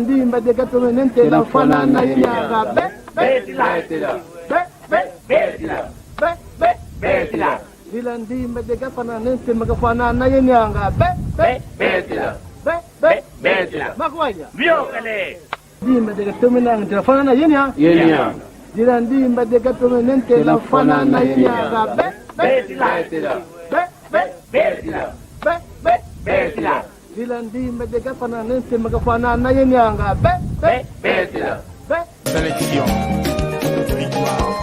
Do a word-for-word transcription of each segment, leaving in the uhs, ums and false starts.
Ndimba de katomene ntela fwana na yenianga. Be, be, betila. Be, be, betila. Be, be, betila. Dila ndimba de kafwana nente makafwana na yenianga. Be, be, betila. Be, be, betila. Makwanya. Biokele. Ndimba de katomene ntela fwana na yenia. Yenia. Dila ndimba de katomene ntela fwana na yenianga. Be, be, betila. Be, be, betila. Be, be, betila. Dila ndimba de kafwana nente makafwana na yenianga. Be, be, betila. Be. Sélection. Victoire.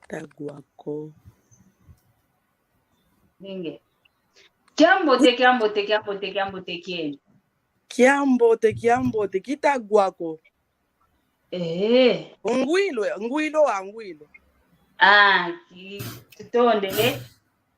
Kitagwako. Nenge. Kiambote, kiambote, kiambote, kiambote kieno. Kiambote, kiambote, kitagwako. Eh. Ngwilo, ngwilo wa ngwilo. Ah, ki-, tutondele.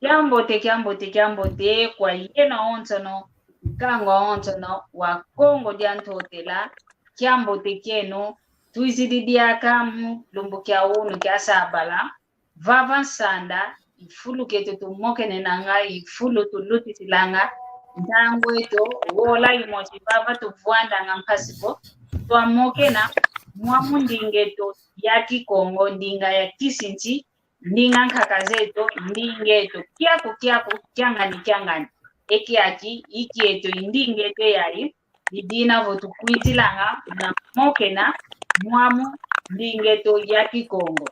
Kiambote, kiambote, kiambote, kwa yeno onsono, nkangu onsono, wa Kongo dia Ntotela, kiambote kieno, twizidi diaka mu lumbu kia unu kia sabala, vava nsanda, i fulu kieto tumokenenanga, i fulu tulutisilanga, ntangu eto, wola imosi vava tuvwandanga mpasi vo, twamokena, mwamu ndinga eto ya Kikongo, ndinga ya kisinti, ndinga nkaka zeto, ndinga eto, kiaku, kiaku, kiangani, kiangani. E kiaki, i kieto, i ndinga eto yayi, i dina vo tukwitilanga, na mokena, mwamu, ndinga eto ya Kikongo.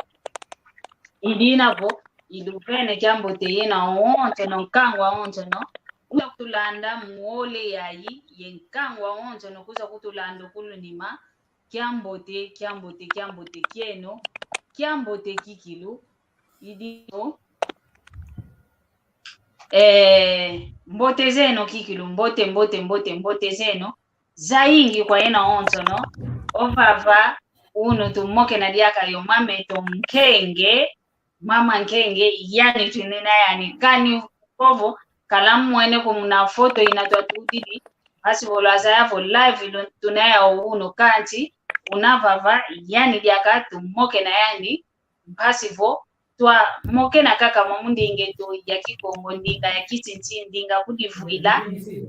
I dina vo, iluvene kiambote yeno onsono, nkangu onsono, kuza kutulanda mu wole yayi, ye nkangu onsono, kuza kutulanda kulunima, kiambote, kiambote, kiambote kieno, kiambote kikilu, i dina vo, eh, mbote zeno kikilu, mbote, mbote, mbote, mbote zeno, zayingi kwa yeno onsono, ovava, unu tumokena diaka yo mameto Nkenge, Mama Nkenge, yani twinina yani kani vovo, kala mwene ko muna foto ina twatudidi, mpasi vo lwazaya vo live lu-, tuna yau unu kansi, una vava, yani diaka tumokena yani, mpasi vo, twamokena kaka mwamu ndinga eto ya Kikongo, ndinga ya kisinti, ndinga kudivwila,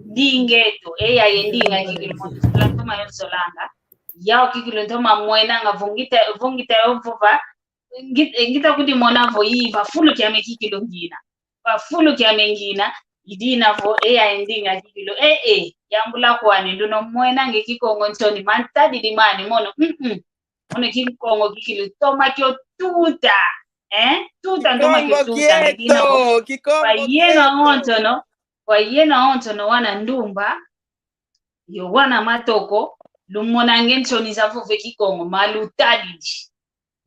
ndinga eto, e yayi ndinga kikilu moto, tula ntoma yo solanga, yau kikilu ntoma mwenanga, vo ngita, vo ngita yo vova, Ngi-, ngita kudimona vo i va fulu kiame kikilu ngina. Va fulu kiame ngina, i dina vo, e, ya ndinga kikilu. E, e, yambula kwani, nduno mwena nge Kikongo nsoni, mantadi di mani, mono, mm, mm. Mono Kikongo kikilu, toma kio tuta. Eh? Tuta, ntoma kio tuta, nge dina vo. Kikongo, kwa yeno kieto. Onsono, kwa yeno onsono wana ndumba, yo wana matoko, lumonange nsoni za vova e Kikongo, ma lutadidi.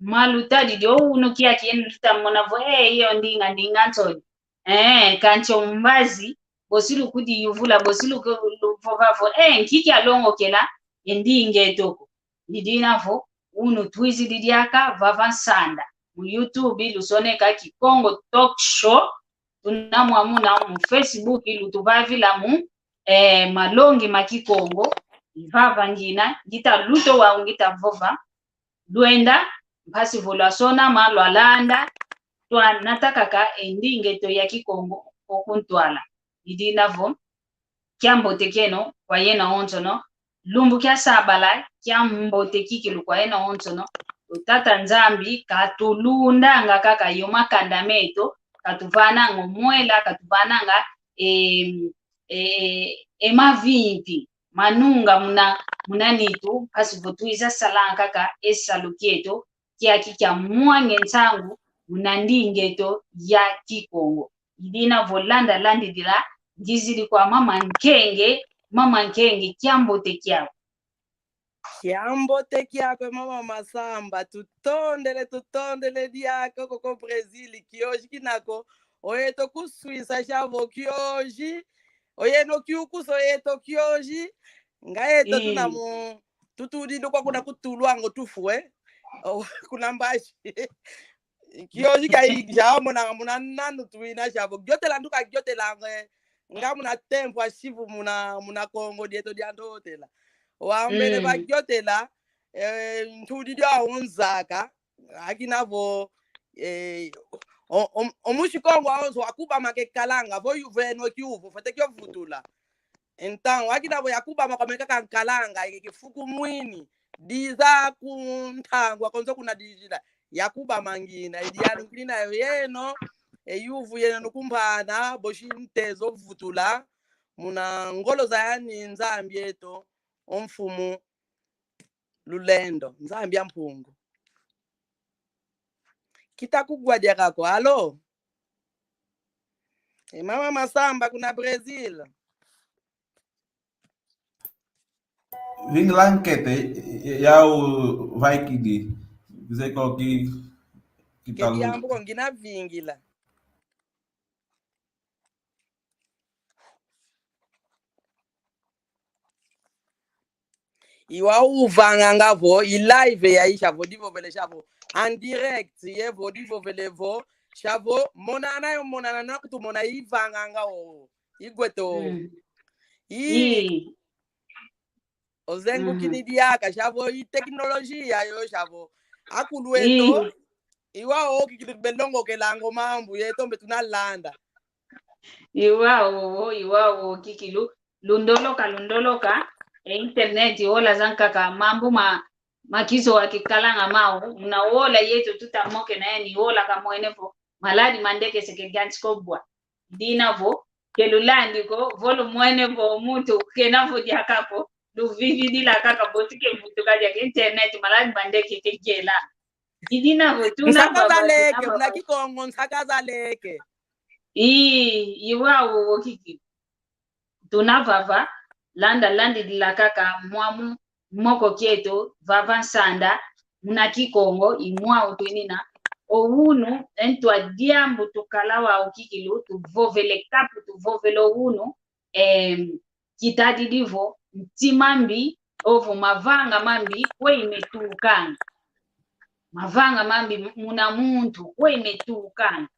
Ma lutadidi, o unu kiaki yenu lutamona vo, eh, iyo ndinga, ndinga nsoni. Eh, kansi o mbazi, bosi lukudiyuvula, bosi luku-, luvova vo, eh, nki kialongokela e ndinga eto ko. I dina vo, unu twizidi diaka vava nsanda. Mu YouTube, lusoneka Kikongo Talk Show, tuna mwamuna mu Facebook, lutuvavila mu, eh, malongi ma Kikongo, i vava ngina, ngita luta wau ngita vova, lwenda, mpasi vo lwasonama, lwalanda, twanata kaka e ndinga eto ya Kikongo, o kuntwala. I dina vo, kiambote kieno, kwa yeno onsono, lumbu kia sabala, kiambote kikilu kwa yeno onsono, o Tata Nzambi, katulundanga kaka yo makanda meto, katuvananga o mwela, katuvananga e, e, e mavimpi manunga muna, muna nitu, mpasi vo twiza salanga kaka e salu kieto kiaki kia mwange nsangu muna ndinga eto ya Kikongo. I dina vo landa landidila, ngizidi kwa mama Nkenge, mama Nkenge, kiambote kiaku. Kiambote kiaku, mama Masamba, tutondele, tutondele diaka koko Brazil, kioji kinako, o yeto ku Suíça, sia vo kioji, o yeno kiukuso yeto kioji, nga yeto tuna mu, tutudidi kwa kuna ku Tuluango tufue, o, kuna mbashi. Kioji kia ija muna, muna nanu tuina sia vo. Giotela nduka giotela nge. Nga muna tempo a sivu muna, muna Kongo dieto dia ntotela. Wambele va giotela, eh, ntudi dia onzaka. Akina vo, eh, o, o, o musi Kongo aonso wakubama ke kalanga, vo yu-, veno kiuvu, fwete kio vutula. Então, akina vo yakubama kwa meka kankalanga, ike kifuku mwini, diza ku ntangu akonso kuna dijila, yakubama ngina, idi yanu ngina yo yeno, e yuvu yeno nukumbana, bosi ntezo vutula, muna ngolo za yani Nzambi eto, o mfumu Lulendo, Nzambi a Mpungu. Kita kugwa diaka ko, alo? E mama Masamba kuna Brazil. Vingila nkete, ya uvaikidi, zeko ki, kitalu. Keti yambu ko ngina vingila. Iwa uvanganga vo, i live ya i sia vo, divovele sia vo, en direct, ye vo, divovele vo, sia vo, monana yo, monana na kutu mona ivanganga o, igweto. Mm. I, i. Ozengukini diaka, sia vo, i teknolojia yo, sia vo. Akulu eto, i. Iwa o, kikilu belongokelanga o mambu, yeto mbe tunalanda. Iwa o, iwa o, kikilu. Lundoloka, lundoloka, e internet, ola zankaka, mambu ma, ma kizowa kikalanga mau, muna ola yeto tuta moke na yani, ola kamwene vo, maladi mandeke seke gansi kobwa. Dina vo, ke lulandi ko, vo lumwene vo, muntu, kena vo diaka ko, luvividila kaka, boti ke vutuka diaka internet, maladi mandeke ke gela. Dina vo, tuna nsaka zaleke, tuna muna Kikongo, nsaka zaleke. I, iwa o, o kiki. Tuna vava, landa, landidila kaka mwamu moko kieto, vava nsanda, muna Kikongo, i mwau twinina. O unu, e ntwa diambu tukala wau kikilu, tuvovele kapu, tuvovele o unu, em, kitadidi vo, ntima mbi, ovo mavanga mambi, kwe imetukanga. Mavanga mambi muna muntu, kwe imetukanga.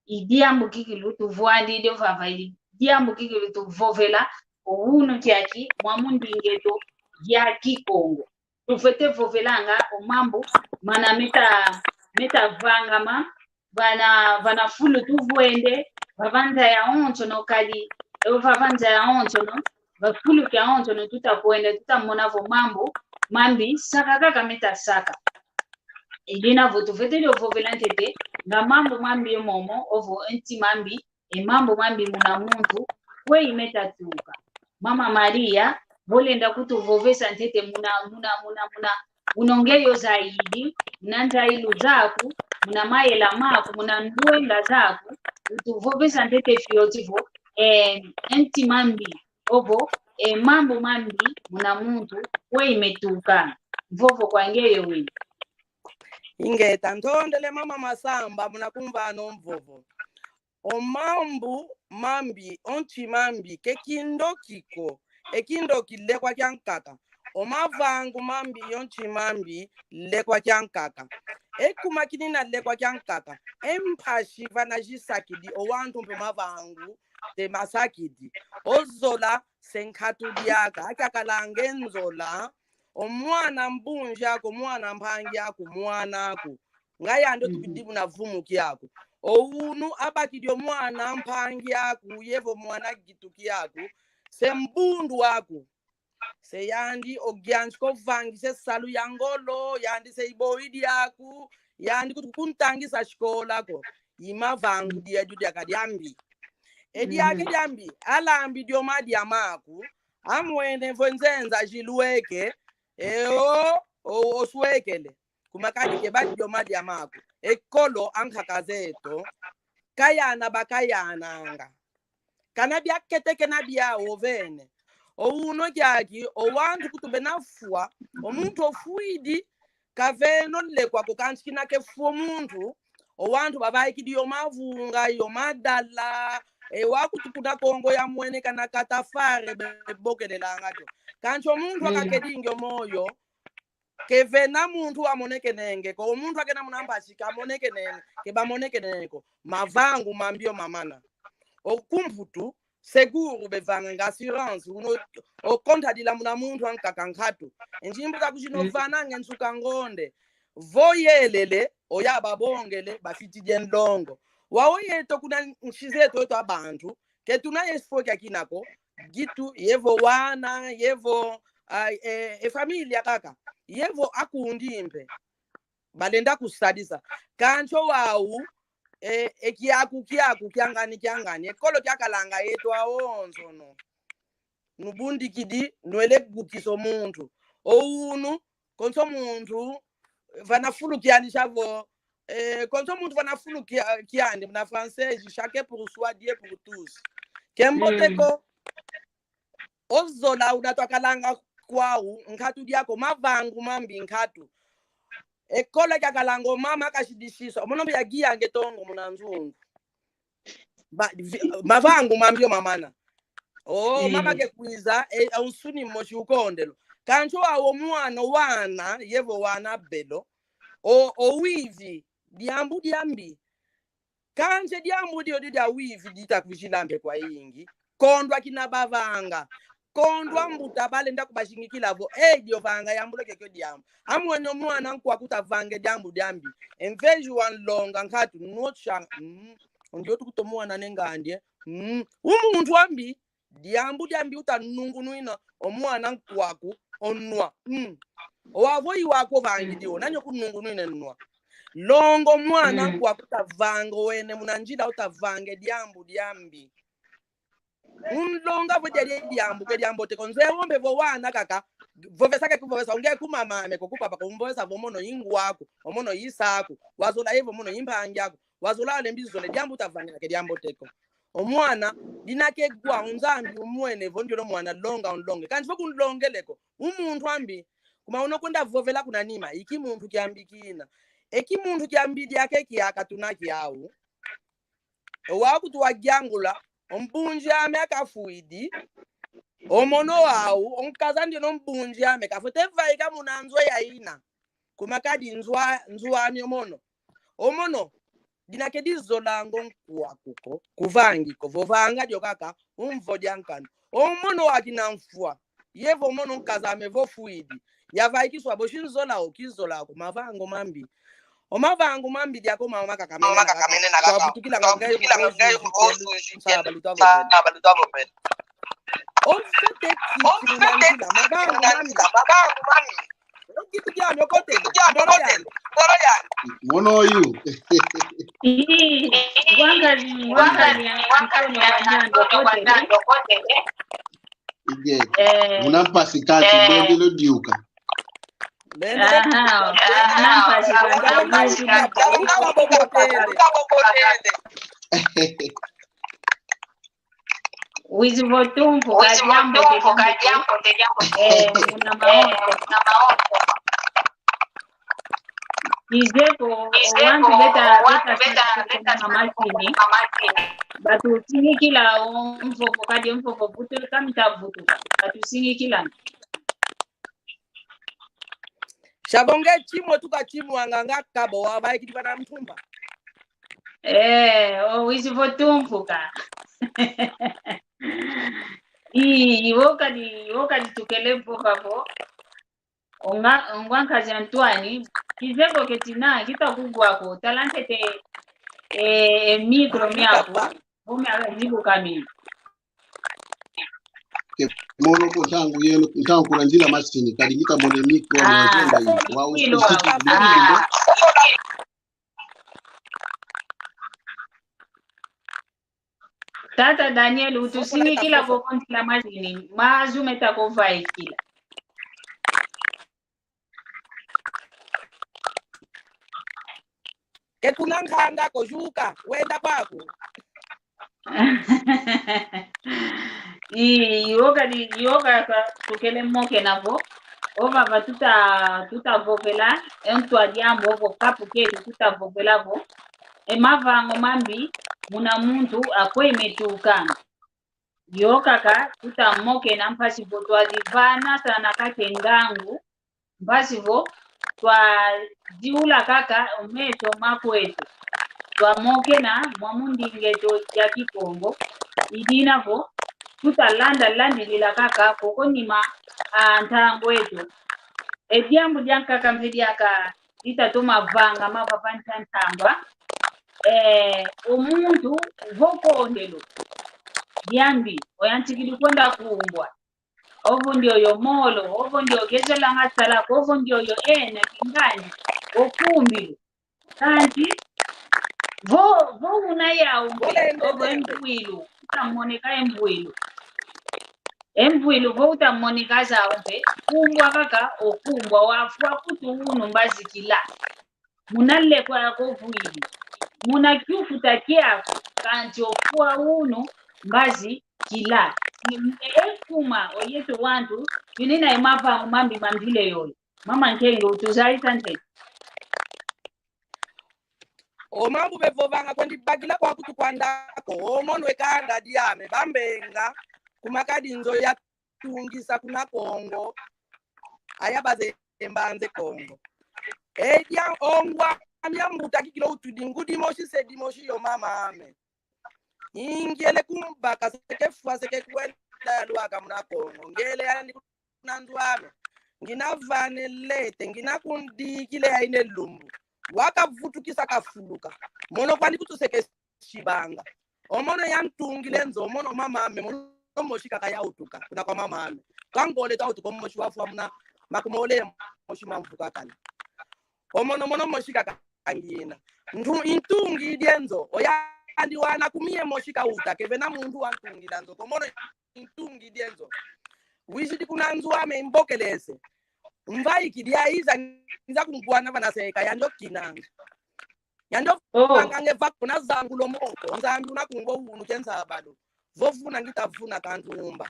I diambu kikilu tuvwandidi vava, i diambu kikilu tuvovela, o unu kiaki, mwamu ndinga eto ya Kikongo. Tufwete vovelanga o mambu mana meta, meta vangama, vana, vana fulu tuvwende, vava nza ya onsono kadi, e vava nza ya onsono, va fulu kia onsono tuta kwenda, tuta mona vo mambu mambi saka kaka meta saka. I dina vo tufwete dio vovela ntete, nga mambu mambi e momo, ovo e ntima mbi, e mambu mambi muna muntu, kwe imeta tuka. Mama Maria, vo lenda kutuvovesa ntete muna, muna, muna, muna, muna ngeyo zaidi, muna nzailu zaku, muna mayela maku, muna ndwenga zaku, utuvovesa ntete fioti vo, eh, e ntima mbi, ovo, e mambu mambi muna muntu, kwe imetuka. Mvovo kwa ngeyo wina. Ingeta, ntondele mama Masamba, muna kumvana o mvovo. O mambu mambi, o ntima mbi, ke kindoki ko. E kindoki lekwa kiankaka. O mavangu mambi, o ntima mbi, lekwa kiankaka. E kuma kinina lekwa kiankaka. E mpasi vana zisakidi, o wantu mpe mavangu te masakidi. O zola se nkatu diaka, akiakalanga e nzola. O mwana mbunzi aku, mwana mpangi aku, mwana aku. Nga yandi otubidi muna vumu kiaku. O unu abakidi o mwana mpangi aku, yevo mwana gitu kiaku. Se mbundu aku. Se yandi ogianzi ko vangisa e salu ya ngolo, yandi se iboidi aku, yandi kutu kuntangisa sikola ko. i mavangu diedio diaka diambi. E diaka diambi, alambi dio madia maku, amwene vo nzenza jilweke, e o, o, oswekele. Kuma kadi keba dio madia maku. Ekolo ankaka zeto, kayana bakayananga. Kana biaketeke na biau ovene. O uno kiaki, o wantu kutu bena fwa, o muntu ofwidi, kaveno lekwa ko kansi kina kefwa o muntu, o wantu bavaikidi yo mavunga, yo madala, e wakutu kuna Kongo ya Mwene kana katafare be-, bebokelelanga tio. Kansi o muntu akakedingi o moyo, kevena muntu wamonekenenge ko, o muntu akena muna mpasi kamonekenenge, ke bamonekenenge ko, mavangu mambi o mamana. O kumputu, seguru bevanganga assurance, uno, o konta dila muna muntu ankaka nkatu. E nzimbu zaku zino vananga e nsuka ngonde. Vo yelele, o yababongele, bafitidi e nlongo. Wau yeto kuna nsi zeto yeto a bantu, ketuna espoir kiakina ko, gitu, yevo wana, yevo, a, e, e familia kaka, yevo akundi mpe. Balenda kusadisa. Kansi o wau, e, e kiaku, kiaku, kiangani, kiangani. Ekolo kiakalanga yeto awonsono. Nubundikidi, nwele kukisa o muntu. O unu, konso muntu, vana fulu kiandi savo, e, konso muntu vana fulu kia-, kiandi, muna français, chacun pour soi, Dieu pour tous. Kembote ko, o zola una twakalanga kwau, nkatu diako, mavangu mambi nkatu. Ekolo kiakalanga o mama kasidisisa, o mono mbi yagiange tongo muna nzungu. Ba, vi-, mavangu mambi o mamana. O mama kekwiza, e, a unsuni mosi ukondelo. Kansi o wau o mwana, wana, yevo wana belo. O, o wivi, diambu diambi. Kansi diambu dio, dio dia wivi dita kwizila mpe kwayingi. Kondwa kina bavanga. Kondwa mbuta balenda kubazingikila vo, e, dio vanga yambula kiokio diambu. Amwene o mwana nkwaku uta vanga e diambu diambi. Enveji wa nlonga nkatu, nwotsha, mm, ondio tukuto mwana nengandie. Mm, u muntu ambi, diambu diambi uta nungunwina o mwana nkwaku onwa. Mm. O wau vo i waku ovangidi o, nani okunungunwina nwa? Longa o mwana nkwaku uta vanga wene muna nzila uta vanga e diambu diambi. Unlonga vo diadi e diambu ke diambote ko, nzeye wombe vo wana kaka, vovesa ke kuvovesa, unge kumamame ko kupapa ko, umvovesa vo mono i ngwaku, o mono i saku, wazola yevo mono i mpangi aku, wazola alembi zole, diambu uta vanga ke diambote ko. O mwana, dina kegwa, o Nzambi umwene vo ndiono mwana longa, unlonge. Kansi vo kunlongele ko, u muntu ambi, kuma uno kwenda vovela kuna nima, i kimuntu kiambi kina. E kimuntu kiambi diake kiaka tuna kiau. O wau kutu wagiangula, o mbunzi ame akafwidi, o mono wau, o nkaza ndiono mbunzi ame, kafwete vaika muna nzo ya ina. Kuma kadi nzo a-, nzo ame o mono. O mono, dina kedi zolanga o nkwaku ko, kuvangi ko, vovanga dio kaka, umvo dia nkanu. O mono wakina mfwa. Yevo mono nkaza ame vo fwidi. Yavaikiswa bo si nzola o, kizola ko, mavangu mambi. O mavangu mambi diako mama kaka mene na kaka. Twavutukila nga ngai kubozu, nsaba lutwa vovela. O fete titi na nzila, mavangu mambi. Mono yu. Ii, wangani, wangani, Antonio wa Nando kotele. Ige. Eh. Muna mpasi kati, eh, bendelo diuka. Aha, muna mpasi kati, bendelo diuka. Wizi vo tumpuka diambu te diambu te. Eh, muna maonso. Izeko, o wantu beta, beta, beta, beta, mama Tini. Batusingikila o mvovo, kadi o mvovo vutu, kamita vutu. Batusingikila. Sha bo nge chimwe tuka chimwanga nga kabo wa baikidi bana ntumba. Eh, o wizi vo tumpuka. Ii, iwo kadi, iwo kadi tukele vova vo. Onga, ongwa nkazi Antoine, kizeko ketina, kita kugwa ko, tala ntete, eh, eh, micro miaku, bo miaka zibu kamili. Ke mono ko ntangu yeno, ntangu kuna nzila masini, kadi ngita mone micro, ah, na zonga yi, wa ino, usisiki, ah, bilili, ah. Ndo. Tata Daniel, utusinikila koko nzila mazini, mazu meta kuvaikila. Ke kuna nkanda ko, zuka, wenda kwaku. I, yoka di, yoka ka, tukele mokena vo. Ovava tuta, tuta vovela, e ntu a diambu ovo kapu ketu tuta vovela vo. E mavango mambi, muna muntu akwe metukanga. Yoka ka, tuta mokena mpasi vo twadi vana sana kake ngangu, mpasi vo twaziula kaka o meso makwetu. Twamokena mwa mu ndinga eto ya Kikongo. I dina vo tuta landa landilila kaka koko nima a ntangu eto. E diambu diankaka mpe diaka dita toma vangama vava nta ntangwa. Eh, o muntu vo kondelo diambi, oyantikidi kwenda kumbwa. Ovo ndioyo molo, ovo ndioyo kezolanga sala ko, ovo ndioyo ena kingandi, okumbilu. Kanti vo, vo una yau mpe, ovo e mbwilu, uta moneka e mbwilu. E mbwilu vo uta moneka zau mpe, kumbwa kaka okumbwa, wafwa kutu unu mbazi kila. Muna leko yako vwidi, muna kiufuta kiaku, kanti ofwa unu mbazi kila. E kuma oyeto wantu, tunina e mavangu mambi mambile yoyo. Mama Nkenge, utuzayisa nte. O mambu bevovanga kwandi bakila kwa kutu kwandako, o mono e kanda diame, bambenga, kuma kadi nzo ya tungisa kuna Kongo, aya baze mbanze Kongo. Edia ongwa mia mbuta kikilo utudi ngudi mosi se dimosi yo mama ame. Ingele kumbaka seke fwa seke kwenda lwaka muna Kongo. Ngele yani kuna nzo ame. Ngina vane lete, ngina kundikile ya ine lumbu. Wakavutukisa kafuluka. Mono kwandi kutu seke sibanga. O mono yantungile nzo, o mono mama ame, mono mosi kaka yautuka, kuna kwa mama ame. Kangole kautuka o mosi wafwa muna makumole mosi mamvuka kani. O mono, mono mosi kaka ngina. Ntu, intungidi e nzo, oyandi wana kumie mosi kauta, kevena muntu wantungila nzo, ko mono intungidi e nzo. Wizidi kuna nzo ame imbokelese. Mvaikidi aiza, nza kungwana vana seka, yandi okinanga. Yandi ovanga nge vako na zangula o moko, Nzambi una kungwa unu ke nsabado. Vovuna ngita vuna kantumba.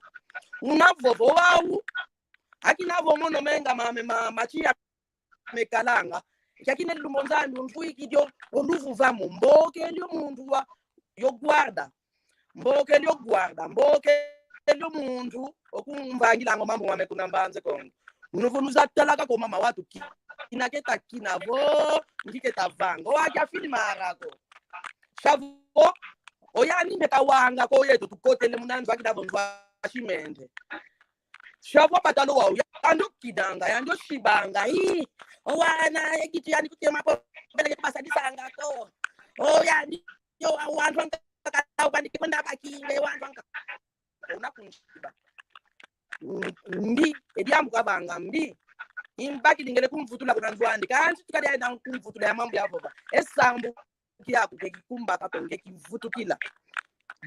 Una vovo wau. Akina vo mono menga mame ma, machia mekalanga. Kia kine lumbo Nzambi untuiki dio, oluvu vamo. Mboke ndio muntu wa, yo guarda. Mboke ndio guarda, mboke ndio muntu okumvangilanga o mambu mame kuna mbanze Kongo. Uno vo nuza talaka ko mama watu ki-, kina keta kina vo, ngi keta vanga. O akia filmara ko. Shavo, oyandi meka wanga ko yeto tukotele muna nzo akina vo nzo a shimende. Shavo patalo wau, yandi okinanga, yandi osibanga, ii, o wana, ekitu yandi kutema po, bele ke pasadisanga ko. Oyandi, yo, wantu anka kakala kwandi kwenda bakinge wantu anka. Una kunsiba. Mbi, e diambu kavanga mbi. Imbakidi ngele kumvutula kuna nzo andi. Kansi tukadi aenda kumvutula ya mambu yavova. E sambu kiaku ke kikumbaka ko nge kivutukila.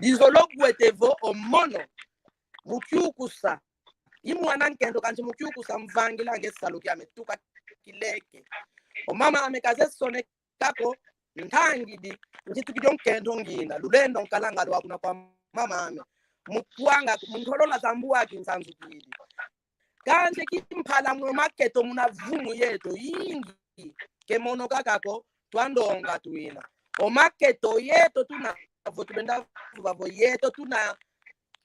Dizolo gwete vo o mono. Mukiukusa. I mwana nkento kansi mukiukusa mvangila nge salu kiame tuka kileke. O mama ame kaze sone kako ntangidi, ntitukidi o nkento ngina, lulendo nkalanga lwa kuna kwa mama ame. Mukwanga, muntolola zambu waki nsanzukidi. Kansi kimpala muna maketo muna vumu yeto, ingi, ke mono kaka ko, twandonga twina. O maketo yeto tuna, vo tubenda vova vo yeto tuna,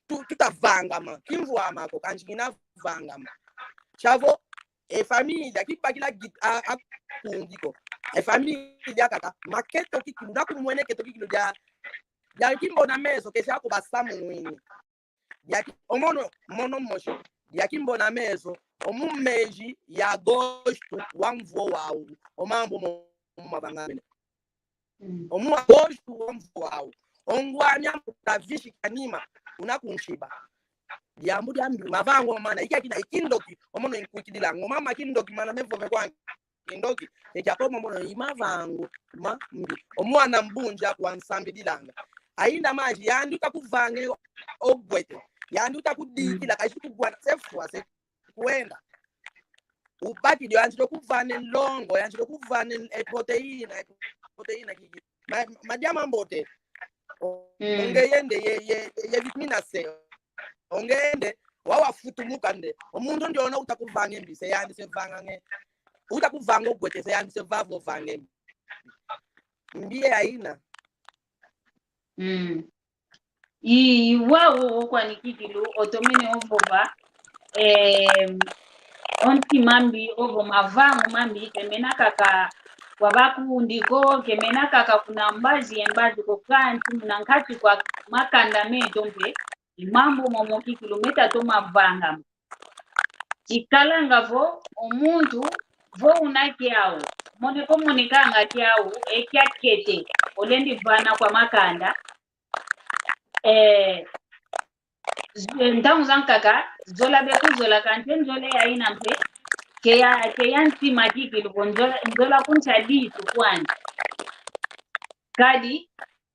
tu-, tutavangama, kimvwama ko, kansi kina vangama. Shavo, e família, kibakila git-, a, a, kundi ko. E família kaka, maketo kikilu, na kumwene keto kikilu dia, dia kimbona meso, kesi ako basamu mwini. Dia ki-, o mono, mono mosi, dia kimbona meso, o mu mezi ya agosto, wa mvu wau, o mambu mo, mo mavangamene. Mm. O mu agosto wa mvu wau. O ngwami ambuta visi kanima. Una kunsiba. Diambu diambi. Mavango mana. Iki akina ikindoki. O mono inkwikidilanga. O mama kindoki mana mevove kwa kindoki. Eki ako mono i mavango mambi. O mwana mbunja kwa nsambi dilanga. Aina manji, yandi uta kuvanga o gwete. Yandi uta kudikila, mm, kaisi kugwana se fwa se kwenda. Ubakidi, yanzidi kuvana nlongo, yanzidi kuvana e proteína, e proteína kiki. Ma, madia mambote. O, mm, onge yende ye, ye, ye vitamina C. Onge yende, wawa futumuka nde. O muntu ndiona uta kuvanga mbi, se yandi se vanga nge. Uta kuvanga o gwete, se yandi se vava vanga mbi. Mbi ye aina. Mm. I, i wau okwani kikilu, otomene ovova, eh, o ntima mbi, ovo mavangu mambi, ke mena kaka kwa bakundi ko, ke mena kaka kuna mbazi ye mbazi ko, kanti muna nkati kwa makanda meto mpe, i mambu momo kikilu meta toma vangama. Ikalanga vo, o muntu, vo una kiau, mone ko monekanga kiau, e kiakete, olendi vana kwa makanda, eh, z-, ntangu zankaka, zola be kuzola kanti nzola ya ina mpe, ke ya, ke ya ntima kikilu ko nzola, nzola kuntia ditu kwandi. Kadi,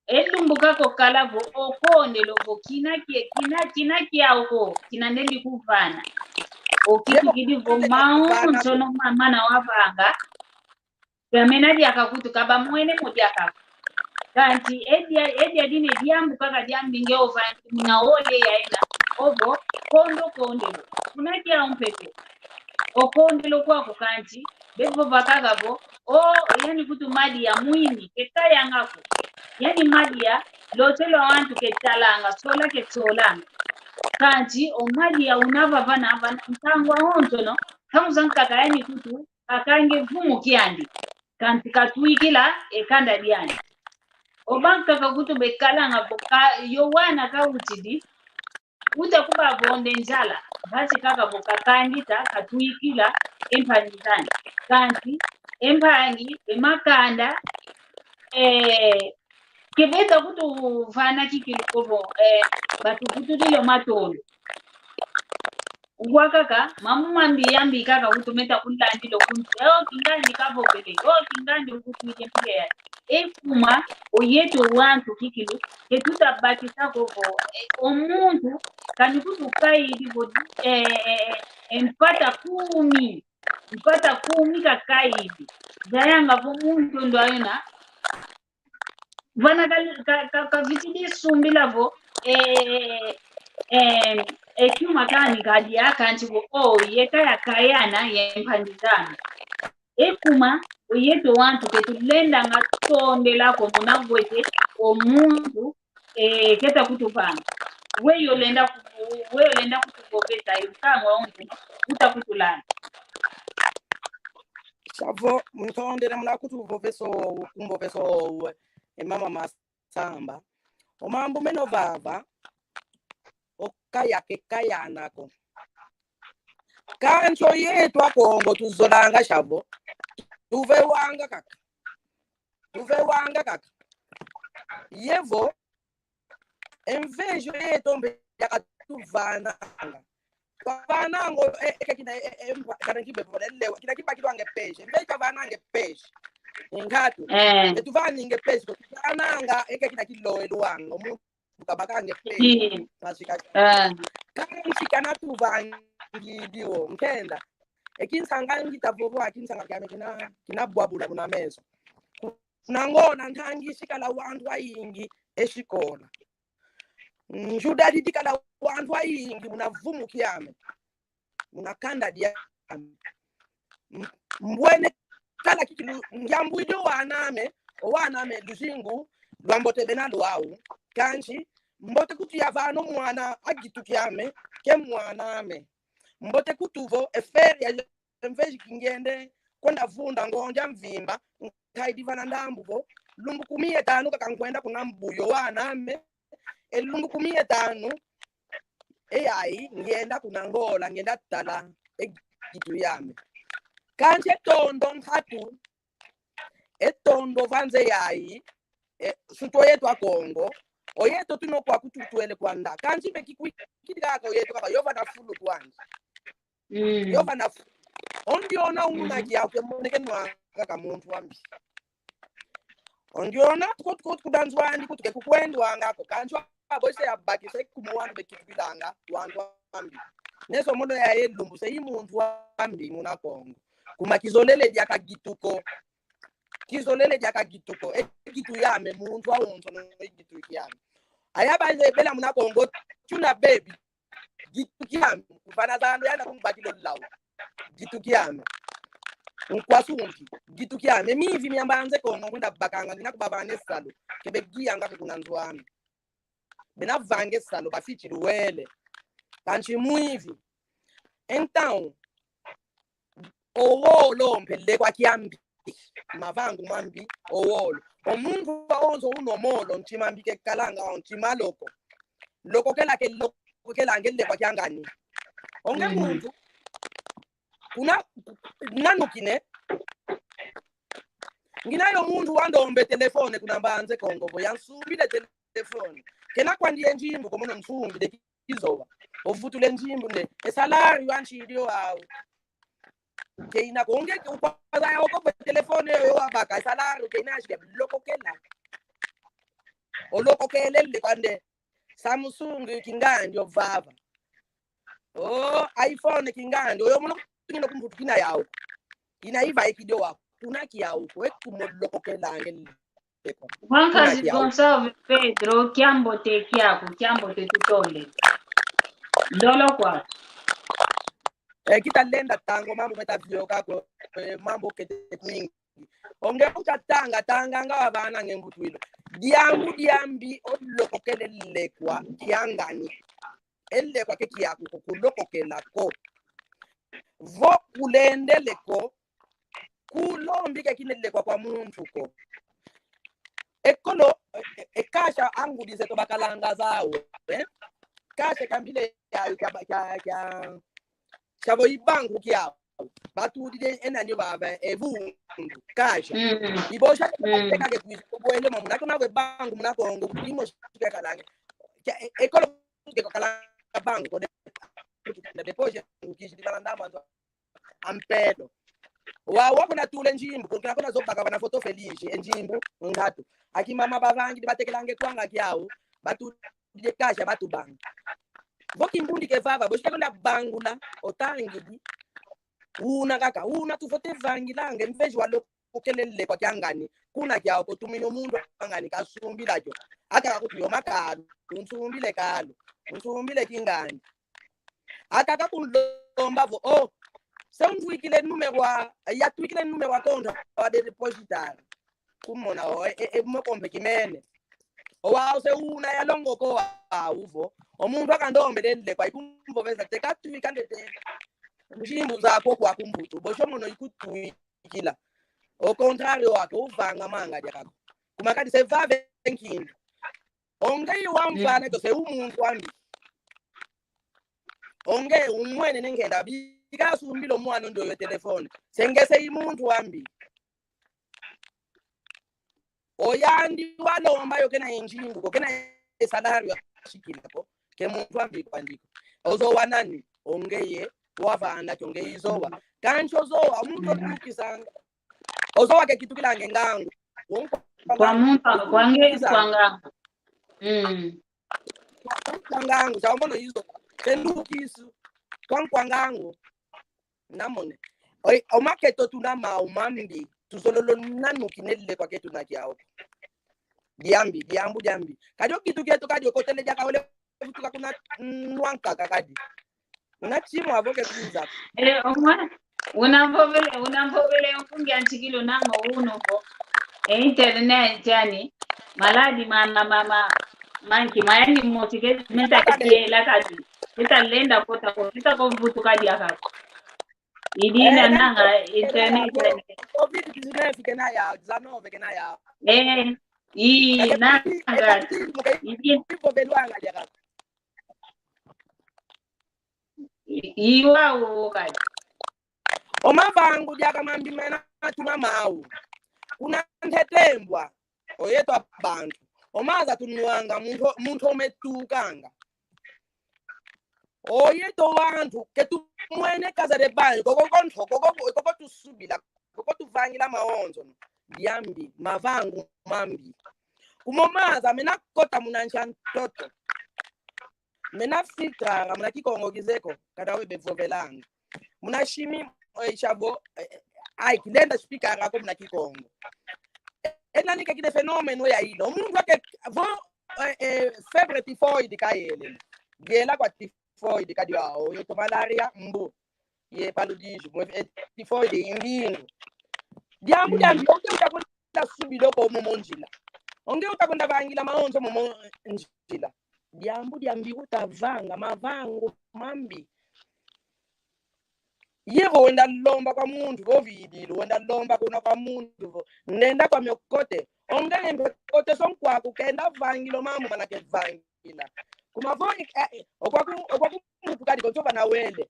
e lumbu kakokala vo okondele vo kina kie-, kina, kina kiau ko, kina ndendi kuvana. Okitukidi vo maonsono ma-, mana wavanga. Kamena diaka kutu, kaba mwene mo diaka. Kanti e dia, e dia dine diambu kaka diambi nge ovanti muna ole ya ina. Ovo, kondo kondelo. Kuna kia umpeko. Okondelo kwaku kanti, bevova kaka vo, o, yani kutu madia mwini, ke tayanga ko. Yani madia, lotelo wantu ke talanga, sola ke solanga. Kanti, o madia una vava na vana, ntangu awonsono, ntangu zankaka yani kutu, kakange vumu kiandi, kanti katwikila e kanda diandi. Obankaka kutu bekalanga vo ka, yo wana kautidi, uta kubavonde nzala, basi kaka vo kakangita, katwikila e mpangi zandi. Kanti e mpangi, e makanda, eh, ke beta kutu vana kikilu ko vo, eh, batuvutudile matondo. Wakaka, mambu mambi yambi kaka kutu meta kulandila kunti. O, kingandi kavovele. O, kingandi kutwile mpila ya. E kuma, o yeto wantu kikilu, ke tuta bakisa ko vo, eh, o muntu, kani kutu kaidi vo, eh, eh, eh, eh, mpata kumi. Mpata kumi kakaidi. Zayanga vo muntu ndo ayona, vana ka, ka, ka, kavitidi sumbila vo, eh, eh, eh, kiuma kani kadia kanti vo, o, yeka yakayana ye mpangi zame. E kuma, o yeto wantu ke tulendanga tondela ko muna gwete, o muntu, eh, keta kutuvanga. Weyo lenda ku-, weyo lenda kutuvovesa, yo kangwa onti, uta kutulanda. Savo, muntondele muna kutuvoveso, kumboveso, e mama Masamba. O mambu meno vava, okaya ke kayana ko. Kanti o yeto Akongo tuzolanga savo, tuvewanga kaka. Tuvewanga kaka. Yevo, enveja yeto mbe yakatuvananga. Kavananga, e, e, kina, e, e, mba, kana kibe pole lewa, kina kibakilwanga peixe. Mbe kavananga peixe. Ngatu. Eh. E tuvaninge peixe, kavananga, e kina kiloelwanga. Omuntu kabakanga peixe. Mm. Masika. Eh. Kansi kana tuvangidi wo, nkenda. E kinsanga ngita vovo, a kinsanga kiame kina, kina bwabula kuna meso. Kuna Ngola ntangi sikala wantu ayingi e sikola. Njuda didikala wantu ayingi muna vumu kiame. Muna kanda diame. M-, mbwene kala kikilu, ngiambwidi o waname, o waname luzingu lwambote bena lwau. Kansi, mbote kutu yavana o mwana a gitu kiame, ke mwaname. Mbote kutu vo, e feria enveja kingende kwenda vunda ngonja mvimba, nkaidi vana ndambu vo, lumbu kumi ye tanu kaka nkwenda kuna mbuyo waname, e lumbu kumi ye tanu, e yayi, ngenda kuna Ngola, ngenda tala e gitu yame. Kansi e tondo nkatu, e tondo vanze yayi, e, sutu o yeto Akongo, o yeto tuna kwa kutu twele kwanda. Kansi mbe kikwikidi kaka o yeto kaka yo vana fulu kwandi. Mm. Yo vana fu-, ondi ona una, mm, kiau ke moneke nwa kaka muntu wambi. Ondiona kutu kutu kudanzwandi kutu ke kukwendwanga ko. Kansi abo se abakisa ikumo wantu bekitukilanga wantu ambi. Neso mono ya elumbu se i muntu ambi muna Kongo. Kuma kizolele diaka gitu ko. Kizolele diaka gitu ko. E gitu yame muntu awonso no e gitu kiame. Aya banze bela muna Kongo tuna bebi. Gitu kiame. Kufana zando yana kumbakilo lau. Gitu kiame. Nkwasunki. Gitu kiame. Mivi mia mbanze Kongo nkwenda bakanga ngina kubavane salo. Kebe giyanga kuna nzo ame. Bena vange salo bafiti luwele. Kansi mwivi. Então, owolo mpe lekwa kiambi. Mavangu mambi, owolo. O muntu awonso uno molo, ntima mbi kekalanga, o ntima loko. Loko kela ke loko kela nge lekwa kiangani. Onge muntu. Kuna, nanukine. Ngina yo muntu wandombe telefone kuna mbanze Kongo, vo yansumbile telefone. Kena kwandi ye njimbu, komono nsumbile kizowa. Ovutule njimbu nde, e salário ansi ilio au. Keina konge, ukwaza ya oko telefone yo wabaka, e salário keina ashike loko kela. Oloko kelele kwande. Samsung kingandi ovava. Oh, iPhone kingandi. Oyo mono kutukina kumbutu kina yau. Ina iva ikidio wa. Kuna kiau. Kwe kumoloko kelange. Wankazi Gonçalves Pedro, kiambote kiaku, kiambote tutonde. Ndolo kwa. Eh, kita lenda tango mambu meta vioka ko, eh, mambu kete kwingi. Onge uta tanga, tanga nga wavana nge mbutwilo. Diambu diambi olokele lekwa kiangani. E lekwa ke kiaku ko kulokokela ko. Vo kulendele ko, kulombi ke kine lekwa kwa muntu ko. Ekolo, e, e, e kasha angudi zeto bakalanga zau, eh? Kasha kambile ya, ya, ya, ya, shavo ibangu kiau. Batudide ena ndio baba, e vundu, kasha. Mm. Ibosha, mm, teka ke kuiza, kubuende mamu, nako na we bangu, muna Kongo, imo shika kalange. Kia, e, ekolo ke kalanga bangu, kode, na depois, ukishidi balanda manzo. Ampelo. Wa, wa kuna tule njimbu, kuna kuna zobaka wana foto Feliz, e njimbu, ngatu. Aki mama bavangi, batekelange kwanga kiau, batu, de kasha, batu banga. Vo kimbundi ke vava, boshike kuna bangula, otangidi. Una kaka, una tufote vangilange, mveji wa loko kelele kwa kiangani. Kuna kiau ko tumino mundu angani kasumbila kio. Aka kakuti yo makalu, unsumbile kalu, unsumbile kingani. Aka kakulomba vo, oh, se untwikile numéro wa, yatwikile numéro wa konta wa de depositar. Kumona, o, e, e, e, mokombe kimene. O, wa, o, se una yalongo ko, wa, uvo. O muntu akandombele lekwa ikumvoveza te katwika ndete. Njimbu zako kwa kumbutu. Bosho mono ikutwikila. O contrário wako, uvanga manga diakako. Kuma kadi se vave nkindu. Onge iwa mfana, mm, to se umuntu ambi. Onge umwene nengenda, bika sumbilo mwana ndo yo telefone. Sengese imuntu ambi. Oyandi walomba yo kena enjingu, ko kena esalário ashikila ko. Ke muntu ambi kwandiko. Ozowa nani? Onge ye, wavana kio nge izowa. Kansi ozowa, muntu, mm, otukisanga. Ozowa ke kitukila nge ngangu. Kwa muntu, kwa nge, kwa ngangu. Mm. Kwa ngangu, sa omono izo. Tendukisu. Kwa, kwa ngangu. Namone. Oi, o maketo tuna mau mambi. Tuzololo nanu kinele kwa ketu na kiao. Diambi, diambu, diambi. Kadi o kitu kieto kadi okotele diaka ole vutuka kuna, mm, nwanka kakadi. Una chimo avoke kuza. Eh, omwa, unamvovele, unamvovele nkungi antikilo namo uno ko. E internet yani. Maladi ma, ma, ma, ma, manki, mayani motike, meta kiela kadi. Kita lenda kota ko, kita ko vutuka diaka. Idina, eh, nanga, eh, internet, eh, yani. Covid dix-neuf kena ya, dix-neuf kena ya. Eh, i, eh, nanga, eh, idina. Iwa uwo kadi. O mavangu diaka mambi mena tuna mau. Kuna ntete mbwa. Oyeto abantu. O maza tunwanga muntu, muntu ometukanga. Oyeto wantu, ke tumwene kaza de banyu, koko konto, koko, koko tusubila, koko tuvangila maonzo. diambi, mavangu mambi. Kuma o maza mena kota muna nsi a ntoto, mena filtranga muna Kikongo kizeye ko, kada we bevovelanga. Muna shimi, eh, shabo, eh, eh, ai, kilenda spikanga ko muna Kikongo. E nani ke kide fenômeno ya ilo. O muntu ake vo, eh, eh, febre tifoide kayele. Gela kwa tifoide kadi wa o, yo to malaria, mbu. Ye paludismo, eh, tifoide, imvindu. Diambu diambi, onge utakwenda subila ko momo nzila. Onge utakwenda vangila mawonso momo nzila. Diambu diambi utavanga, mavangu mambi. Ye vo wenda lomba kwa muntu, vo vidilo, wenda lomba kuna kwa muntu, vo nenda kwa mio kote. Onge mpe kote so nkwaku kenda vangila o mambu mana kevangila. Kuma vo, eh, eh, okwaku, okwaku mutu kadi konso vana wele.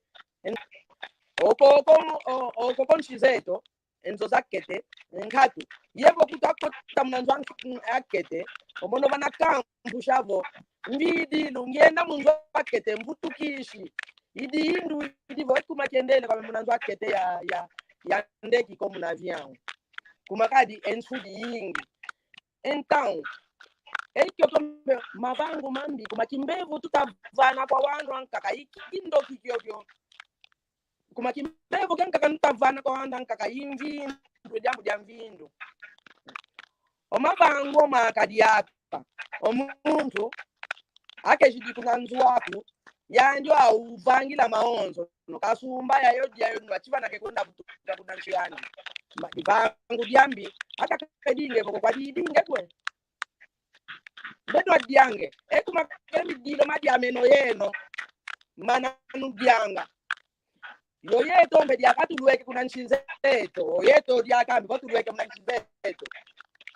Oko, oko, o-, oko konsi zeto, e nzo zakete, nkatu. Ye vo kuta kota muna nzo a-, akete, omono vana kampu shavo. Mvidilo, ngienda mu nzo akete, mvutukisi. I dindu, i di vo kuma kiendele kwame muna nzo akete ya, ya, ya ndeki ko muna avião. Kuma kadi e nsu diyingi. Então, e kio kio mpe mavangu mambi, kuma kimbevo tutavana kwa wandu ankaka, i kindoki kio kio. Kuma kimbevo kiankaka tutavana kwa wandu ankaka, i mvindu, e diambu dia mvindu. O mavangu o makadi apa, o muntu akejidi kuna nzo aku, yandi wa uvangila mawonso, no kasumba yayo diayo, no achiva na ke kwenda vutuka kuna nzo yandi. Ma, divangu diambi, ata kedinge voko kwa didinge kwe. Beno adiange, e kuma kemi dilo madiameno yeno, mana nudianga. Yo yeto mpe diaka tulweke kuna nsi zeto, o yeto diaka mpe vo tulweke muna nsi zeto.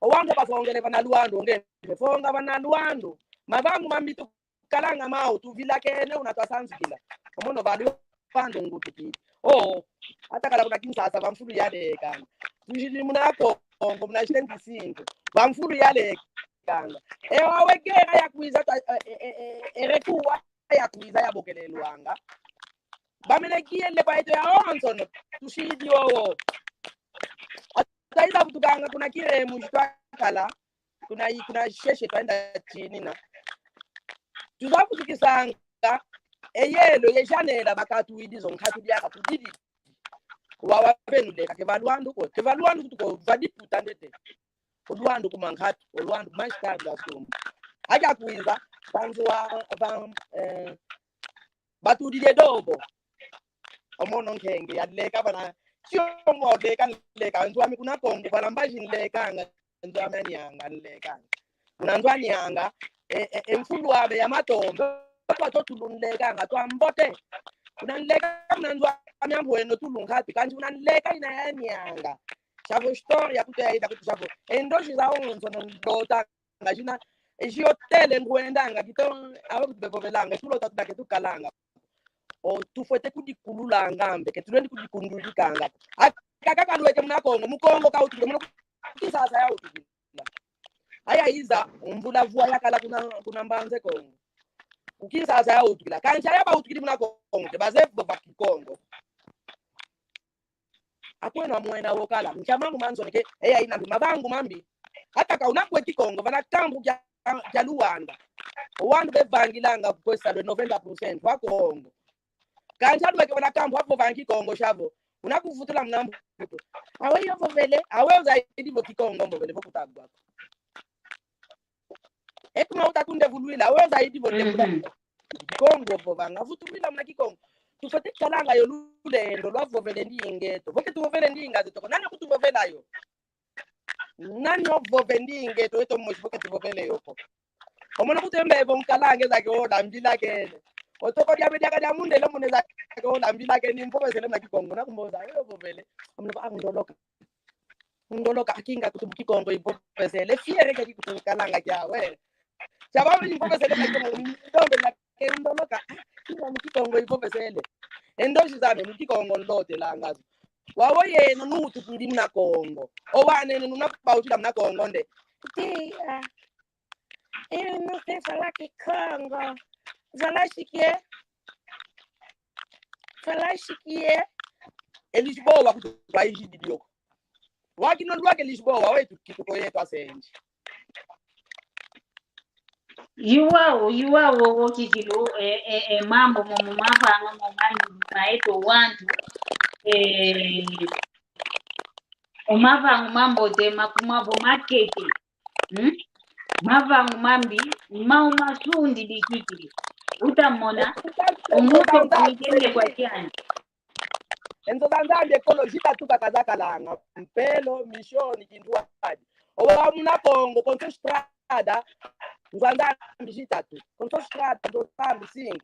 O wandu bavongele vana Luandu, onge mpe vonga vana Luandu. Mavangu mambi tu kalanga mau, tuvilakene una twasanzikila. Omono va Luandu ngutukidi. Oh, ata kala kuna Kinshasa, va mfulu yalekanga. Tujidi muna Kongo, muna setenta e cinco. Va mfulu yalekanga. E wawe guerra yakwiza, ta-, e, e, e, e, e recuo yakwiza yabokelelwanga. Bamene kiele kwa yeto yawonsono, tusidi wowo. Ata iza vutukanga kuna Kiremu, twakala kuna i-, kuna sheshe twenda tinina. Tuza vutukisanga e yelo ye janela bakatuidi zo nkatu diaka tudidi. Wawa benu leka ke va Luandu ko, ke va Luandu kutu ko, va diputa ndete. O Luandu kuma nkatu, o Luandu manshi kadi asumba. Aja kwiza, panzi wa, va, eh, batudidi e dobo. Omono nkenge, yaleka vana, tio mo leka, leka, nzo ami kuna Kongo, vana mbazi nlekanga, nzo ami a Nianga nlekanga. Kuna nzo a Nianga, e, e, e mfulu ame ya matombe, kwa to tulu nlekanga, twa mbote. Kuna nleka, kuna nzo ami a Mbweno tulu nkatu, kansi kuna nleka ina ya Nianga. Shavo história kutu ya ida kutu shavo. E ndosi zawonso no ndota ngazina, e zi hotel ngwendanga, kito, awe kutu bevovelanga, tulo tatu dake tukalanga. O, tufwete kudikululanga mbe, ke tulendi kudikundudikanga. Aka kaka kalweke muna Kongo, mu Kongo kautukile, muna Kinshasa yautukila. Aya iza, mvula vwa yakala kuna, kuna Mbanza Kongo. Ku Kinshasa yautukila. Kansi aya bautukili muna Kongo, te bazevo va Kikongo. Akweno amwena wokala, nkia mambu manzoleke, eya ina mbi mavangu mambi. Ata ka una kwe Kikongo, vana kampu kia, kia Luanda. O wandu bevangilanga kukwesa lwe noventa por cento wa Kongo. Kansi alweke vana kampu apo vangi Kikongo shavo. Una kuvutula muna mbuto. Awe yo vovele, awe ozaidi vo Kikongo, vovele vo kutagwa. E kuma uta kundevulwila, awe ozaidi vo ndevula. Mhm. Kikongo vovanga, vutulwila muna Kikongo. Tufwete kalanga yo lulendo lwa vovele ndingeto. Vo ke tuvovele ndinga zeto ko, nani kutuvovela yo? Nani ovove ndingeto eto mosi vo ke tuvovele yo ko? Omono kutembe vo nkalange zake ola mbilakene. Otoko diame diaka dia mundele mune zake ola mbilakene, mpovesele muna Kikongo, na kumboza, yo vovele. Omono ko, ah, ndoloka. Ndoloka, akinga kutu mu Kikongo impovesele. Fiere ke kutu kalanga kiawe. Chababa impovesele na Kikongo, ndombe na ke ndoloka. Akinga mu Kikongo impovesele. E ndosi zame mu Kikongo ndotelanga zo. Wawo yeno nutukidi muna Kongo. O wane nuna bautila muna Kongo nde. Tia. Inu ke fala Kikongo. Fala sikie. Fala sikie. Elisboa kutu kwa ijidi dioko. Wakino lwake Lisboa, wetu kituko yetu asenji. Iwau, iwau, wowo kikilu, e, e, e, mambu momo mavanga momo mandi maeto wantu, e, o mavangu mambote, makumavo makeke, hmm? Mavangu mambi, mau masundi bikikili. Utamona, omuntu okuyikende kwa kiani. E nzo za Nzambi ekolo zitatu kaka zakalanga: mpelo, misioni, kintuadi. Owa muna Kongo, konso strada, nzo za Nzambi zitatu. Konso strada, nzo za Nzambi singi.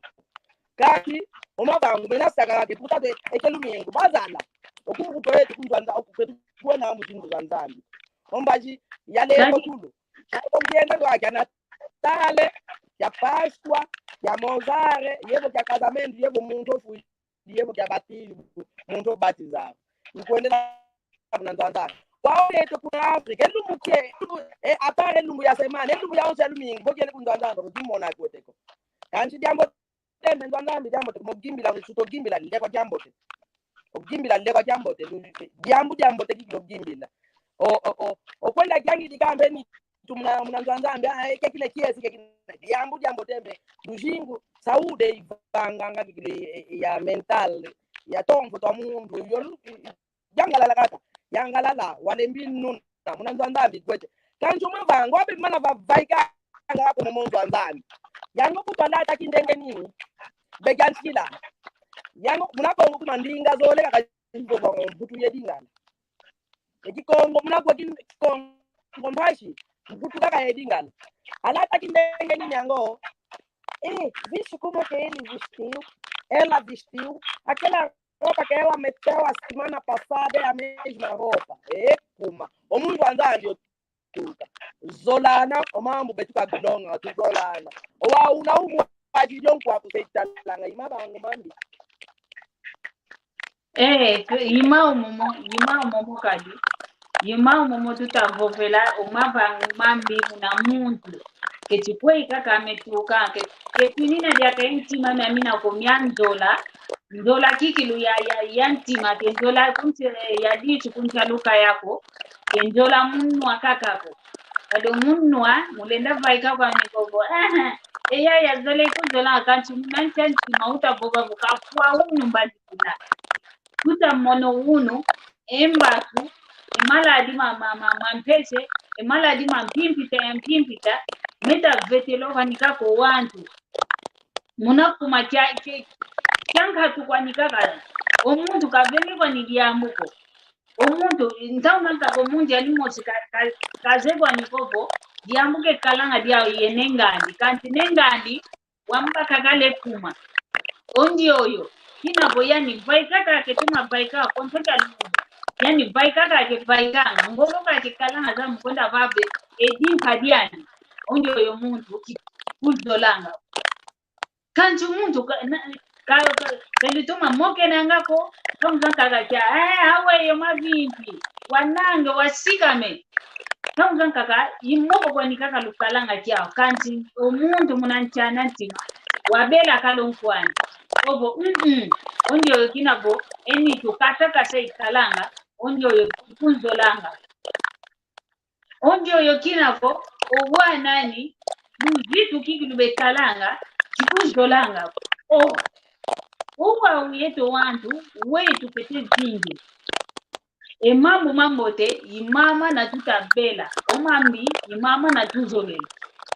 Kansi o mavangu mena saka kake, putatu eke lumingu bazala. Oku mbuto yetu ku nzo za Nzambi, oku kwetu kuona mu zinzo za Nzambi. O mbazi ya leko kulu. Oku yenda lwaki a Natale, ya Pascua, ya Mozare, yevo ya casamento, yevo muntu ofwi, yevo ya batizo, muntu obatiza. Nkwendela kuna nzo za Nzambi. Kwau yetu kuna Afrika, elumbu ke, elumbu, e, apare elumbu ya semana, elumbu ya onse ya lumingu, vo kele ku nzo za Nzambi, vo kimona kweteko. Kansi diambu tembe nzo za Nzambi, diambu te, mo gimbila, nsuto gimbila, ndeko diambu te. Ogimbila ndeko diambu te, lu-, diambu diambu te kiki ogimbila. O, o, o, okwenda kiangi dikambe ni tumuna, muna nzo za Nzambi, ah, eke kile kiesi, eke kile diambu diambu tembe. Luzingu, saúde ivanganga kikile ya, ya mental, ya tomfo twa muntu, yo lu-, yangalala kaka, yangalala, walembi nuna, muna nzo za Nzambi kwete. Kansi o mavangu, abe mana vavaikanga ko momo nzo za Nzambi. Yango kutu alata kindenge nini, begantikila. Yango, muna Kongo kuma ndinga zole kaka mbutu ye Lingala. E Kikongo, muna kwa Kin-, Kikongo mpasi, mbutu kaka ye Lingala. Alata kindenge nini yango? Eh, vixe como que ele vestiu. Ela vestiu aquela roupa que ela meteu a semana passada, é a mesma roupa. Eh, kuma. O muntu wa Nzambi otuka. Zolana, o mambu betu kalonga, tuzolana. Owa una umu adi longo kwa kusetalanga, i mavangu mambi. Eh, ke-, i mau momo, i mau momo kadi. I mau momo tutavovela, o mavangu mambi muna muntu. Keti kwe kaka metuka, ke-, keti nina diaka e ntima miamina ko mia nzola. Nzola kikilu ya, ya, ya ntima, ke nzola kunti, eh, ya ditu kunti aluka yako. Ke nzola munwa kaka ko. Kadi o munwa, mulenda vaika kwani ko vo. Eh, eh, e yaya zole kuzola kanti muna ntia ntima utavova vo kafwa unu mbali kuna. Kuta mono unu, e mbaku, e maladi ma, ma, ma, ma mpese, e maladi ma mpimpita, ya mpimpita, meta vetelo kwani kaka o wantu. Muna kuma kia, kia, kia nkatu kwani kaka, o muntu kavenge kwani diambu ko. O muntu, ntangu zankaka o muntu yandi mosi ka, ka, kazeye kwani ko vo, diambu ke kalanga diau ye ne ngandi, kanti ne ngandi, wamba kaka le kuma. O ndioyo, kina vo yani vaika kaka ke tuma vaika, konso kia lumbu. Yani vaika kaka ke vaikanga, ngolo kaka ke kalanga za mu kwenda vava e dimpa diani. O ndioyo muntu ki-, kuzolanga. Kanti muntu ka, na, ka, ka, ka lituma mokenanga ko, ntangu zankaka kia, eh, aweyi o mavimpi, wanange, wasikame. Ntangu zankaka, i moko kwani kaka lukalanga kiau, kanti o muntu muna ntiana ntima, wabela kalo nkwani. Ovo, mm, mm, o ndioyo kina vo, e nitu kasa kasa ikalanga, o ndioyo kunzolanga. O ndioyo kina vo, o bwa nani, luzitu kiki lubekalanga, kikuzolanga. O, o bwa uyeto wantu, weyi tupete zingi. E mambu mambote, i mama na tutabela, o mambi, i mama na tuzolele.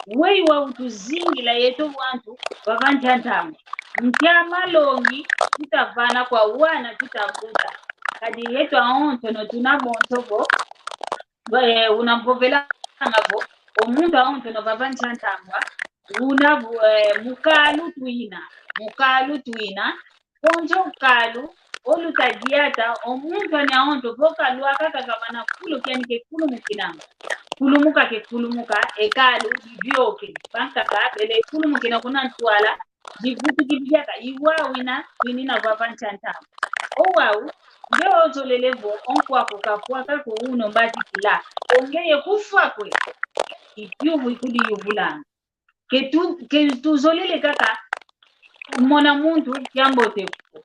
Weyi wa utuzingila yeto wantu, vava ntia ntangwa. Ntia malongi, tutavana kwa wana tutavuta. Kadi yeto aonsono tuna bonso vo, eh, una mvovelanga vo, o muntu aonsono vava ntia ntangwa, una vo, eh, mu kalu tuina, mu kalu tuina, konso kalu, oluta diata, o muntu ani aonso vo kalwaka kavana kulu kiani ke kulumukinanga. Kulumuka ke kulumuka, e kalu, divioke, bankaka, bele kulumukina kuna ntwala, divutuki diaka, i wau ina, twinina vava ntia ntangwa. O wau, nge ozolele vo, o nkwaku kafwa kaka uno mbazikila, o ngeye kufwa kwe, i kiuvu ikudiyuvulanga. Ke tu, ke tuzolele kaka, mona muntu, kiambote ko.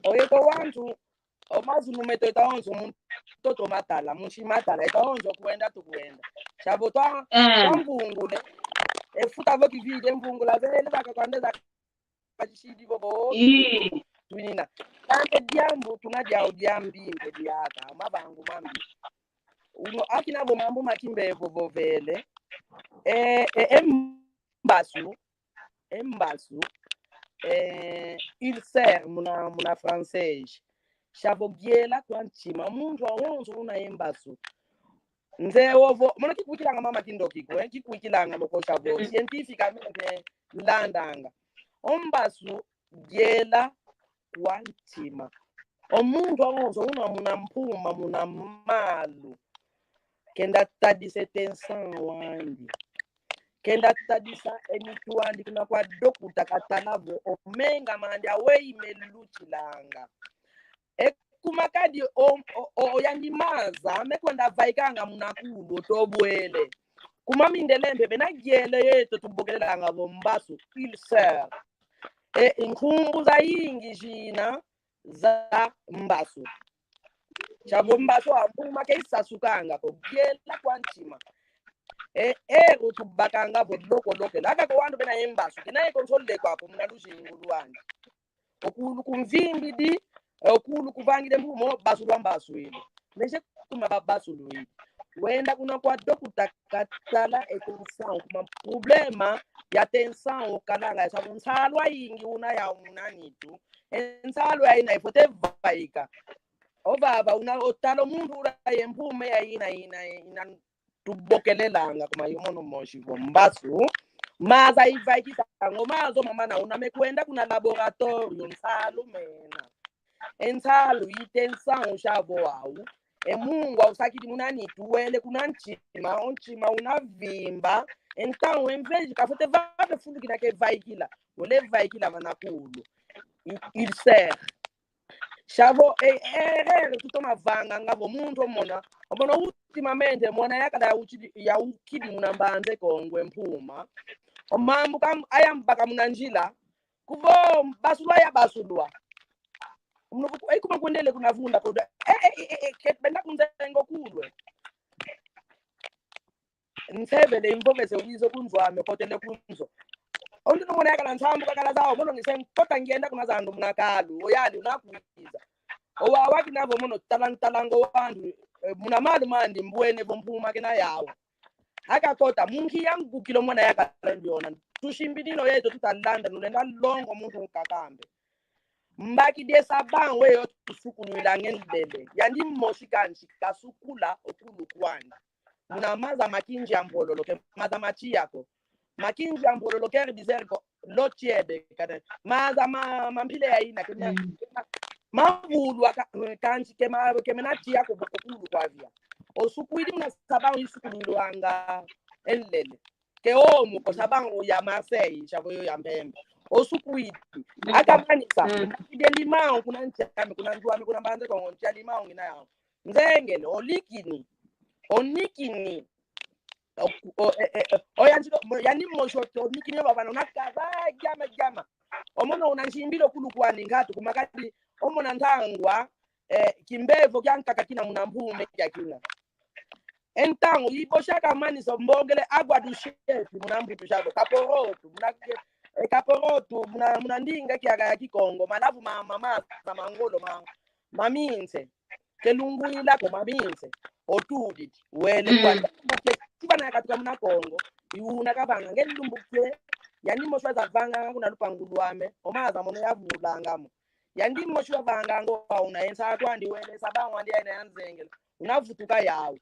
Oyeto wantu, O mazulu meto eta onso mu ntoto matala, mu nsi matala, eta onso kwenda tukwenda. Shavo twa, eh, twa mvungule. E futa vo kivide mvungula zele zaka kwande zaka kashidi vovo. Ii. Twinina. Kande diambu tuna diau diambi nge diaka, mavangu mambi. Uno akina vo mambu ma kimbevo vovele. E, e, e mbasu. E mbasu, eh, ulcère muna, muna francês. Shavo yela kwa ntima. Muntu awonso una e mbasu. Nze ovo, mono kikwikilanga mama kindoki ko, eh, kikwikilanga moko shavo. Mm. Scientificamente landanga. O mbasu yela kwa ntima. O muntu awonso una muna mpuma, muna malu. Kenda tadisa e tension wandi. Kenda tadisa e mitu andi kuna kwa dokta katala vo o menga mandi aweyi melutilanga. E kuma kadi o, o, o, o yandi maza mekwenda vaikanga muna kulu otobwele. Kuma mindele mpe bena yele yeto tubokelelanga vo mbasu, ulcère. E nkumbu zayingi zina za mbasu. Shavo mbasu a mpuma ke isasukanga ko, yela kwa ntima. E, e, utubakanga vo loko loke. Laka ko wandu bena e mbasu, kina e contrôle kwako muna luzingu lwandi. Okulu kumvimbidi, okulu kuvangile mbumo, basulwa mbasu ile. Meje kuma ba basulwidi. Wenda kuna kwa dokta katala e tension, kuma problema ya tension okalanga, shavo nsalu ayingi una yau muna nitu. E nsalu ayina ifwete vaika. Ovava una otala o muntu ula ye mpume ya ina, ina, ina tubokelelanga kuma yo mono mosi vo mbasu. Maza ivaikisanga o maza o mamana una mekwenda kuna laboratório nsalu mena. E nsalu i tension shavo au. E mungwa usakidi muna nitu wele kuna ntima, o ntima una vimba. Então, em vez de kafwete vave fulu kina kevaikila, wele vaikila vana kulu. I, ulcère. Shavo, e, e, e, tutoma vanganga vo muntu omona. Omona ultimamente, mwana yakala ya ukidi, ya ukidi muna Mbanza Kongo e mpuma. O mambu kam, ayambaka muna nzila. Kuvo basulwa ya basulwa. Muna kuku, e kuma kwendele kuna vunda koda. E, e, e, e, e, ke benda kunzengo kulwe. Nsevele imvovese wizo kunzo ame kotele kunzo. Ondi no mwana yakala nsambu kakala zao, mono ngise nkota ngienda kuna zandu muna kalu, oyali unakwiza. Owa waki navo mono talang-, talango wandu, eh, muna malu mandi mbwene vo mpuma kena yao. Akakota, munki yangukilo mwana yakala ndiona. Tusimbidino yeto tutalanda, nulenda longo muntu nkakambe. Mbaki die sabão weyo tusukulwilanga e nlele. Yandi mosi kansi kasukula okulu kwandi. Muna maza ma kinzi a mpololo, ke maza ma tiya ko. Ma kinzi a mpololo quer dizer ko, l'eau tiède, kata. Maza ma, ma mpila ya ina, ke ma, mm, ke ma, mavulwa ka, kansi ke ma, ke mena tiya ko vo okulu kwavia. Osukwidi muna sabão isukulwilwanga e nlele. Ke omo ko sabão ya Marseille, shavo yo ya mpembe. Osukwidi. Akamanisa. Mm. Mbakidi e limão kuna nsi ame, kuna nzo ame, kuna Mbanza Kongo, ntia limão ngina yao. Nzengele, olikini. Onikini. O, o, e, e, e, oyanzilo, mo, yandi mosi o, onikini yo vavana, unakaza, diama, diama. Omono una nzimbilo okulu kwandi nkatu, kuma kadi, omona ntangwa, eh, kimbevo kiankaka kina muna mpume kiakina. Então, ibo shaka manisa mbongele água do chefe, muna mbutu shako, kaporoto, muna ke, eh, kaporoto, muna, muna ndinga kiaka ya Kikongo, malavu ma, ma, ma, ma, ma ngolo, ma, maminse. Ke lungwila ko maminse. Otudidi, wele, mm, kwanda. Ke, kibana yakatuka muna Kongo, iuna kavanga, nge lumbu ke, yandi mosi waza vanga, kuna lupangu lwame, o maza mono yavulanga mo. Yandi mosi wavanganga o una e nsa kwandi wele, sabão wandi aina yanzengela. Unavutuka yau.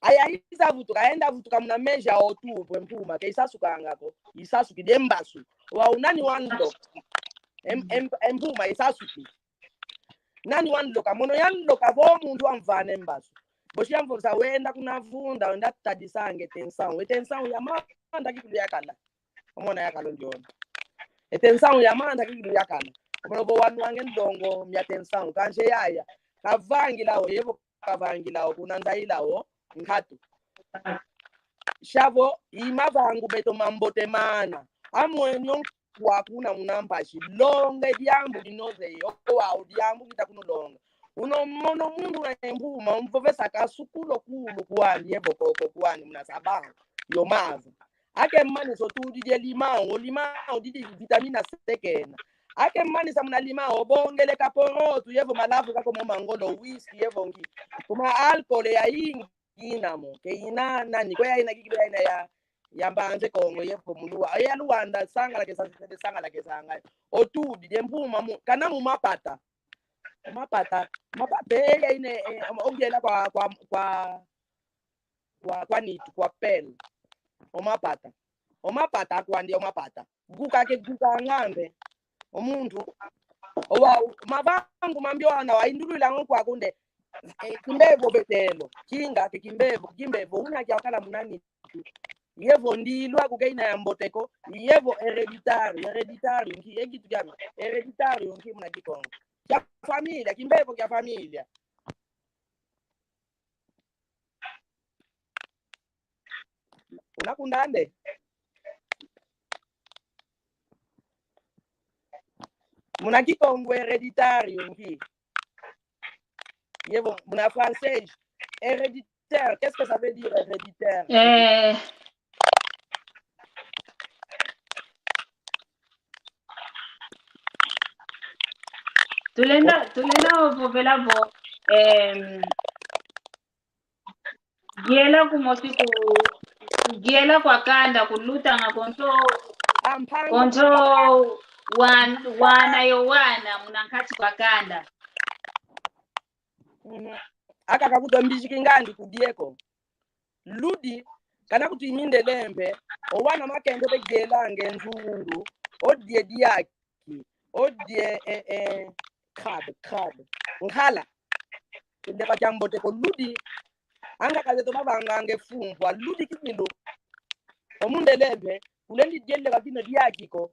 Aya isavutuka, ayenda vutuka muna meja otu, pwe mpuma, ke isasukanga ko, isasukidi e mbasu. Wa unani wanlo. Em, em, e mpuma isasuki. Nani wanloka? Mono yanloka vo muntu wamvana e mbasu. Bosi yamvovesa wenda kuna vunda, wenda tadisanga e tension. E tension ya manda kikilu yakala. Omona yakala ndiona. E tension ya manda kikilu yakala. Omona vo wanwanga e ndongo mia tension. Kansi yaya. Kavangila o, yevo kavangila o, kuna nzaila o, nkatu. Shavo, i mavangu meto mambote mana. Amwenyo kwa kuna muna mpasi. Longa diambu dinoze yo, wa diambu kita kuno longa. Uno mono mundu na mpuma, umvovesa kasukulo kulu kwandi, yevo koko kwandi, muna sababu. Yo maza. Ake manisa otudidi limao, limao didi vitamina C kena. Ake manisa muna limao, obongele kaporotu, yevo malavu kako mo mangolo, whisky, yevo nki. Kuma alcool ya ingi, ina mo, ke ina nani, kwe ya ina kiki ya ina ya, ya Mbanza Kongo, yevo mu Lua-, ya Luanda, sangala ke sa-, sangala ke sanga. Otudidi mpuma mu, kana mu mapata. Mapata, mapata, eh, ya ine, eh, ogiela kwa, kwa, kwa, kwa, kwa nitu, kwa pel. O mapata. O mapata, kwandi o mapata. Guka ke guka ngambe. O muntu. Owa, mavangu mambi wana wa indulwila ngo kwa kunde. Eh, kimbevo betelo. Kinga ke kimbevo, kimbevo. Una kia kala muna nitu. Yevo ndilwa kuke ina ya mbote ko. Yevo hereditario, hereditario. Nki, ye kitu kia hereditario, nki muna Kikongo. Kia familia, kimbevo kia familia. Una kundande. Muna Kikongo hereditario nki? Yevo, muna français, héréditaire, qu'est-ce que ça veut dire héréditaire? Eh, tulenda, tulenda ovovela vo, em, Yela kumosi ku, yela kwa kanda, kulutanga konso, ampango. Konso wan-, wana yo wana, muna nkati kwa kanda. Mhm. Aka kakuto mbiziki ngandi kudieko. Ludi, kana kuti imindele mpe, o wana makende be yela nge nzundu, o die diaki. Odie, eh, eh, crabe, crabe. Nkala. Ndeba kia mbote ko ludi. Anga kaze toma vanga nge fumbwa. Ludi kikilu. Omundelembe. Kulendi diele ka kino diaki ko.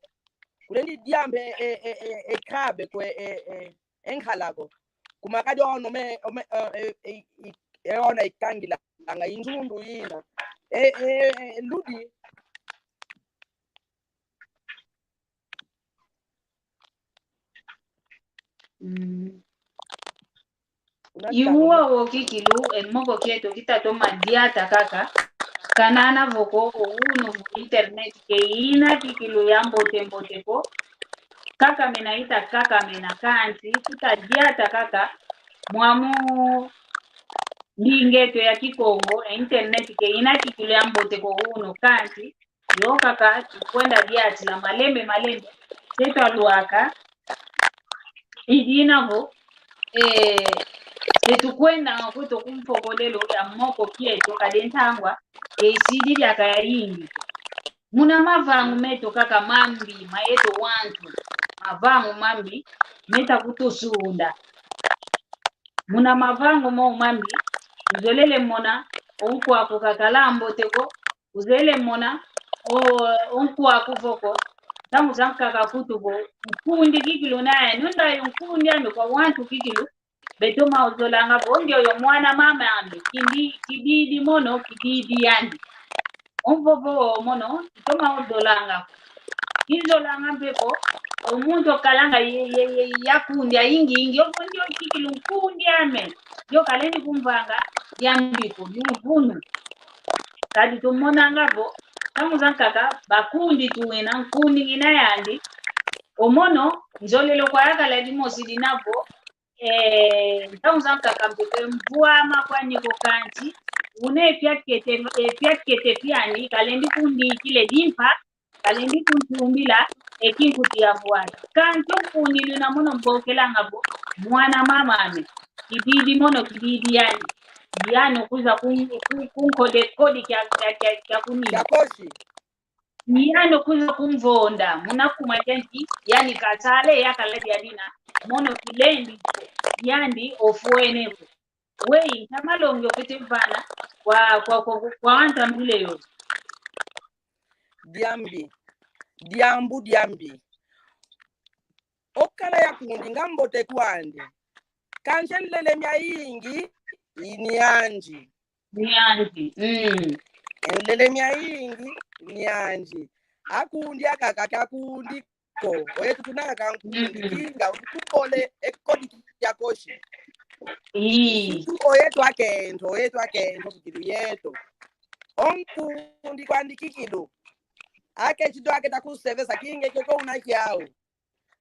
Kulendi diambe, eh, eh, eh, eh, crabe ko, eh, eh, eh, nkala ko. Kuma kadi ono me, ome, eh, eh, eh, eh, ona ikangila. Anga inzundu ina. Eh, eh, eh, ludi. Mm. Iwuwa wo kikilu, e moko kieto kitatoma diata kaka. Kanana voko, o unu vo internet ke ina kikilu ya mbote mbote ko. Kakamena ita kakamena kansi, kita diata kaka. Mwamu mbingeto ya Kikongo, e internet ke ina kikilu ya mbote ko unu kansi. Yo kaka, tukwenda diatila malembe, malembe. Se twalwaka. Idina vo, eh, se tukwenda nga kweto kumfokolelo ya moko kieto, kadi ntangwa, eh, isidi diaka ya yingi. Muna mavangu meto kaka mambi, ma yeto wantu. Mavangu mambi, meta kutusunda. Muna mavangu mo mambi, uzolele mona, o nkwaku kakala mbote ko, uzele mona, o, o nkwaku vo ko, ntangu zankaka kutu vo, nkundi kikilu naye, nunda yo nkundi ame kwa wantu kikilu, betoma ozolanga vo, nge oyo mwana mama ame, kindi, kididi mono, kididi yandi. Omvovo mono, kitoma ozolanga. Kizolanga mpe vo, o muntu okalanga ye, ye, ye, ya kundi, ya ingi, ingi, ovo ndio kikilu nkundi ame. Yo kalendi kumvanga, yambi ko, luvunu. Kadi tumonanga vo, ntangu zankaka, bakundi tuwena, nkundi ngina yandi. O mono, nzolele kwa yakala dimosi dina vo, eh, ntangu zankaka mpete mvwama kwani ko kansi, una e fiakete, e fiakete fiani, kalendi kundikila e dimpa, kalendi kuntumbila, e kinkuti ya vwata. Kansi o nkundi nuna mono mbokelanga vo, mwana mama ame, kididi mono kididi yani. Yani okwiza kun-, kun-, kunkode, kodi kia, kia, kia, kia kunina. Kia kosi. Yani okwiza kumvonda, muna kuma kianti, yani katale, yakala dia dina, mono kilendi, yandi ofwene vo. Wei, nta malongi ofwete vana, kwa, kwa, kwa, kwa wanta mbile yo. Diambi, diambu diambi. Okala ya kundi nga mbote kwandi. Kansi nlele mia ingi, ini anji. Ni anji. Mm. Nlele mia ingi, ni anji. Akundi akaka, akundi ko. Oyetu tunaka kankundi, kinga, utukole, e kodi kiakoshi. Ii. Oyetu akento, oyetu akento, kikilu yetu. O nkundi kwandi kikilu. Ake chito ake takusevesa, kinga kiokio una kiau.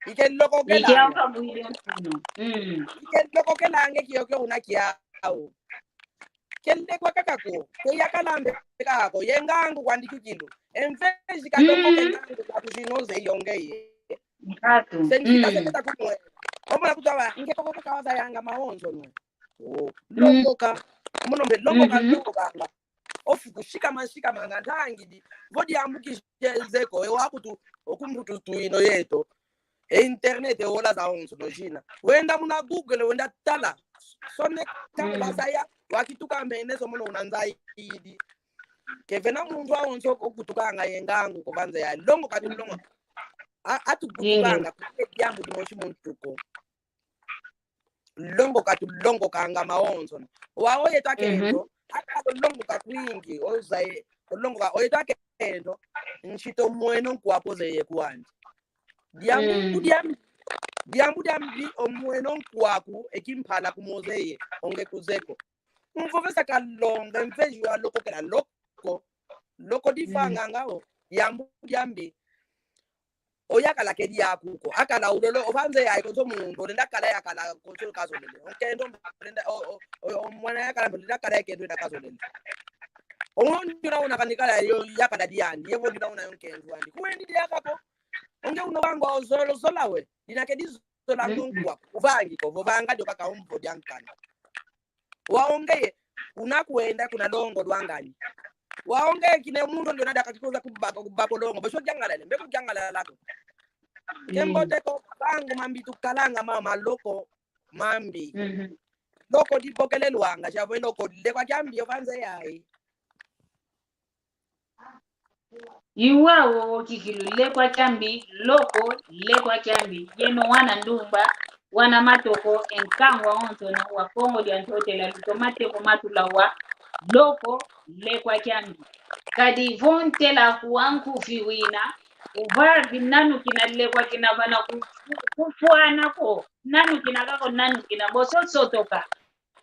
Ike loko kelanga. Ike ukabwile mfuno. Mm. Ike loko kelanga kiokio una kiau. Kele kwa kaka ko, ke yakalambe kako, ye ngangu kwandi kikilu. Enveji kaloko ke ngangu kwa kuzinoze yonge ye. Ngatu. Sensi kasepeta kumwe. Omona kutwa, nge koko kaka wazayanga mawonso no. Oh, longoka. Mono mbe longoka, longokanga. Ofuku shikama, shikama nga ntangidi. Vo diambu kishenzeko, e wakutu, okumbutu tuino yeto. E internet, e ola zawonso no jina. Wenda muna Google, wenda tala. Sone tala zaya, wakituka mene so mono una nzaidi. Ke vena muntu awonso okutukanga ye ngangu ko vanze ya. Longoka tu longoka. A, atukutukanga, kule diambu dimosi muntu ko. Longoka tu longokanga mawonso. Wa oyetu akento, aka longoka kwingi, ozaye, longoka, oyetu akento, nshito mweno nkwaku ozeye kwandi. Diambu diambi, diambu diambi, omweno nkwaku, e kimpala kumozeye, onge kuzeko. Mvovesa kalonga, mveji wa loko kela loko, loko difanganga o, diambu diambi. Oyakala kedi yaku ko. Akala ulolo, o vanze ya konso muntu, olenda kala yakala konso kazolele. Okendo, olenda, o, o, o, o mwana yakala, olenda kala yakendo enda kazolele. Omuntu una una kanikala yo, yakala diandi, yevo dina una yo nkendo andi. Kwendi diaka ko. Onge uno wangu ozolo, zola we. Dina kedi zola ngongwa. Uvangi ko, vovanga dio kaka ombo diankana. Waonge ye, una kwenda kuna longo lwangani. Waonge ye kine muntu ndiona daka kikoza kubako, kubako longo. Basho jangalale, mbe kujangalala ko. Kembote ko, bangu mambi tukalanga mama loko, mambi. Loko dibokele lwanga, chavo loko, lekwa kiambi yo vanze yayi. Iwau kikilu lekwa kiambi, loko lekwa kiambi. Yeno wana ndumba, wana matoko, e nkangu wonsono wa Kongo dia Ntotela, lutomate ko matula wa loko lekwa kiambi. Kadi vo ntela kuwa nkufi wina, uvardi nanu kina lekwa kina vana ku-, ku-, kufwana ko, nanu kina kako, nanu kina boso sotoka.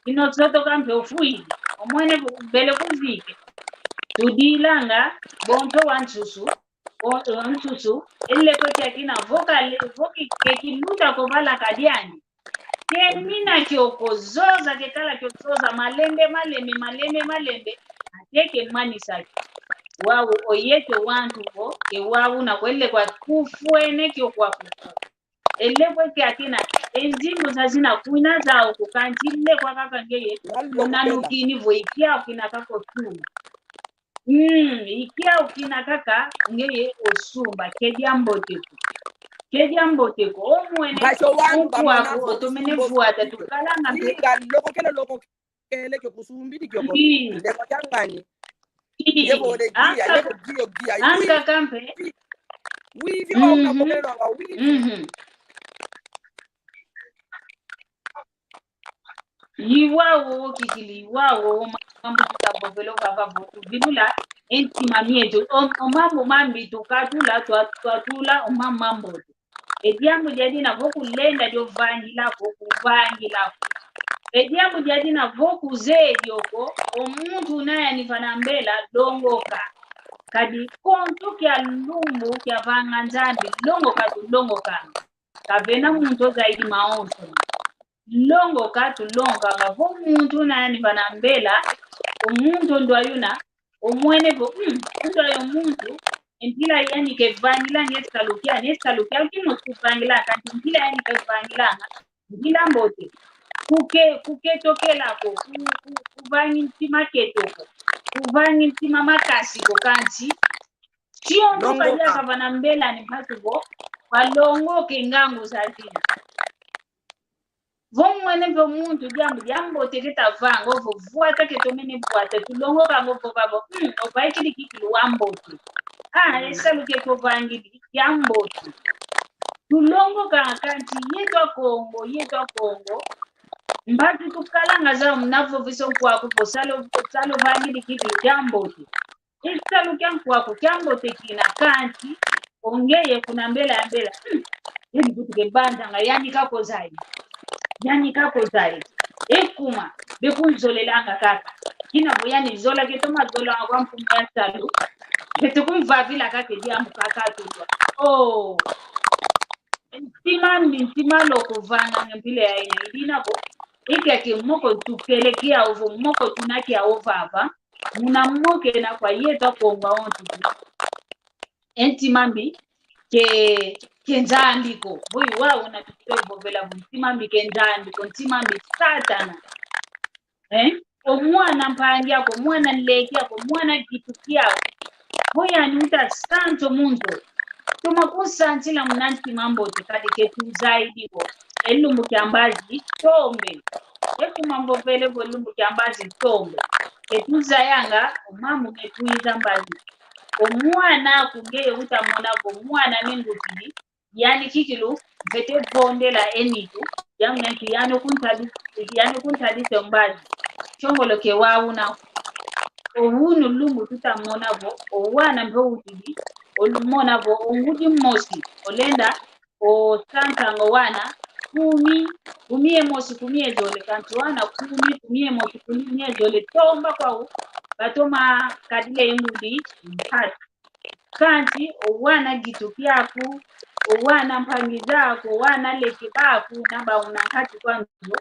Ino sotoka mpe ofwidi, omwene bele kuvike. Tudilanga, bonso wa nsusu, o, o nsusu, e lekwa kiakina, vo kale, vo ki-, ke kiluta ko vala kadiandi. Ke mina kioko zoza, ke kala kio zoza, malembe, malembe, malembe, malembe, ate ke manisa kio. Wau, oyetu wantu vo, e wau na kwele kwa kufwene kio kwa kufu. E lekwa kiakina, e nzimbu zazina kwina zau ko kansi lekwa kaka ngeye, unanukini vo ikiau kina kaka osumba. Mm, ikiau kina kaka ngeye osumba, ke diambote ko. Ke diambote ko, omwene, nkwaku, otomene vwata, tukalanga mpe. Loko kele loko kele kio kusumbidi kio ko. Ii. Lekwa kiangani. Ii. Yebo le gia, yebo gio gia. Anga kampe. Wivi au na kokelo wa wivi. Iwau kikilu, iwau mambu tutabovelo vava vo tuvilula e ntima mieto. O, o mambu mambi tukatula, twa-, twatula o mambu mambote. E diambu diadina vo kulenda dio vangila ko, kuvangila ko. E diambu diadina vo kuzeye dio ko, o muntu una yani vana mbela, longoka. Kadi konso kia lumbu kia vanga Nzambi, longoka tulongokanga. Kavena muntu ozaidi mawonso. Longoka tulongokanga. Vo muntu una yani vana mbela, o muntu ndwa yuna, omwene vo, mm, undwa yo muntu, e mpila yani kevangilanga e salu kiani, e salu kiani kimosi kuvangilanga, kansi mpila yani kevangilanga, mpila mbote. Kuke-, kuketokela ko, ku-, ku-, kuvangi ntima keto ko, kuvangi ntima makasi ko, kansi. Sio ndoka diaka vana mbela ni mpasi vo, valongoke ngangu zazina. Vo mwene mpe muntu diambu diambote ketavanga, ovo vwata ketomene vwata, tulongokanga ovo vavo, mm, ovaikidi kikilu wambote. Ah, e salu ketovangidi, diambote. Tulongokanga kansi yetu Akongo, yetu Akongo. Mbatu tukalanga zau muna voviso nkwaku vo salu, salu vangidi kikilu diambote. e salu kia nkwaku kia mbote kina, kansi o ngeye kuna mbela ya mbela, hmm, yandi kutu ke banzanga, yani kako zai. Yani kako zai. E kuma, be kunzolelanga kaka. Kina vo yani zola ke toma zolanga kwa mfumu ya salu. Kete kumvavila kaka e diambu kaka tutwa. Oh. Ntima mbi, ntima loko vanga nge mpila ya ina. I dina vo, i kiaki moko tukele kiau vo, moko tuna kiau vava. Muna moko ena kwa yeto Akongo awonso. E ntima mbi ke, ke Nzambi ko. Vo i wau una tukele vovela vo ntima mbi ke Nzambi ko, ntima mbi Satana. Eh? O mwana mpangi aku, o mwana nleke aku, o mwana gitu kiaku. Vo yani uta sansa o mu nzo. Toma kunsansila muna ntima mbote, kadi ke tuzaidi vo e lumbu kia mbazi tombe. E kuma mvovele vo lumbu kia mbazi tombe. Ke tuzayanga o mambu me kwiza mbazi. O mwana aku ngeye uta mona vo mwana me ngukidi, yani kikilu, mfwete vondela e nitu, yamuna nti yani kuntadi-, yani kuntadisa o mbazi. Shongolo ke wau una. O unu lumbu tuta mona vo o wana mpe utidi, o lumona vo o ngudi mosi, olenda o sansanga o wana kumi, kumi ye mosi, kumi ye zole, kansi wana kumi, kumi ye mosi, kumi ye zole, tomba kwau, batoma kadila e ngudi mpasi. Kansi o wana gitu kiaku, o wana mpangi zaku, o wana leke baku, na bauna nkati kwa nzo,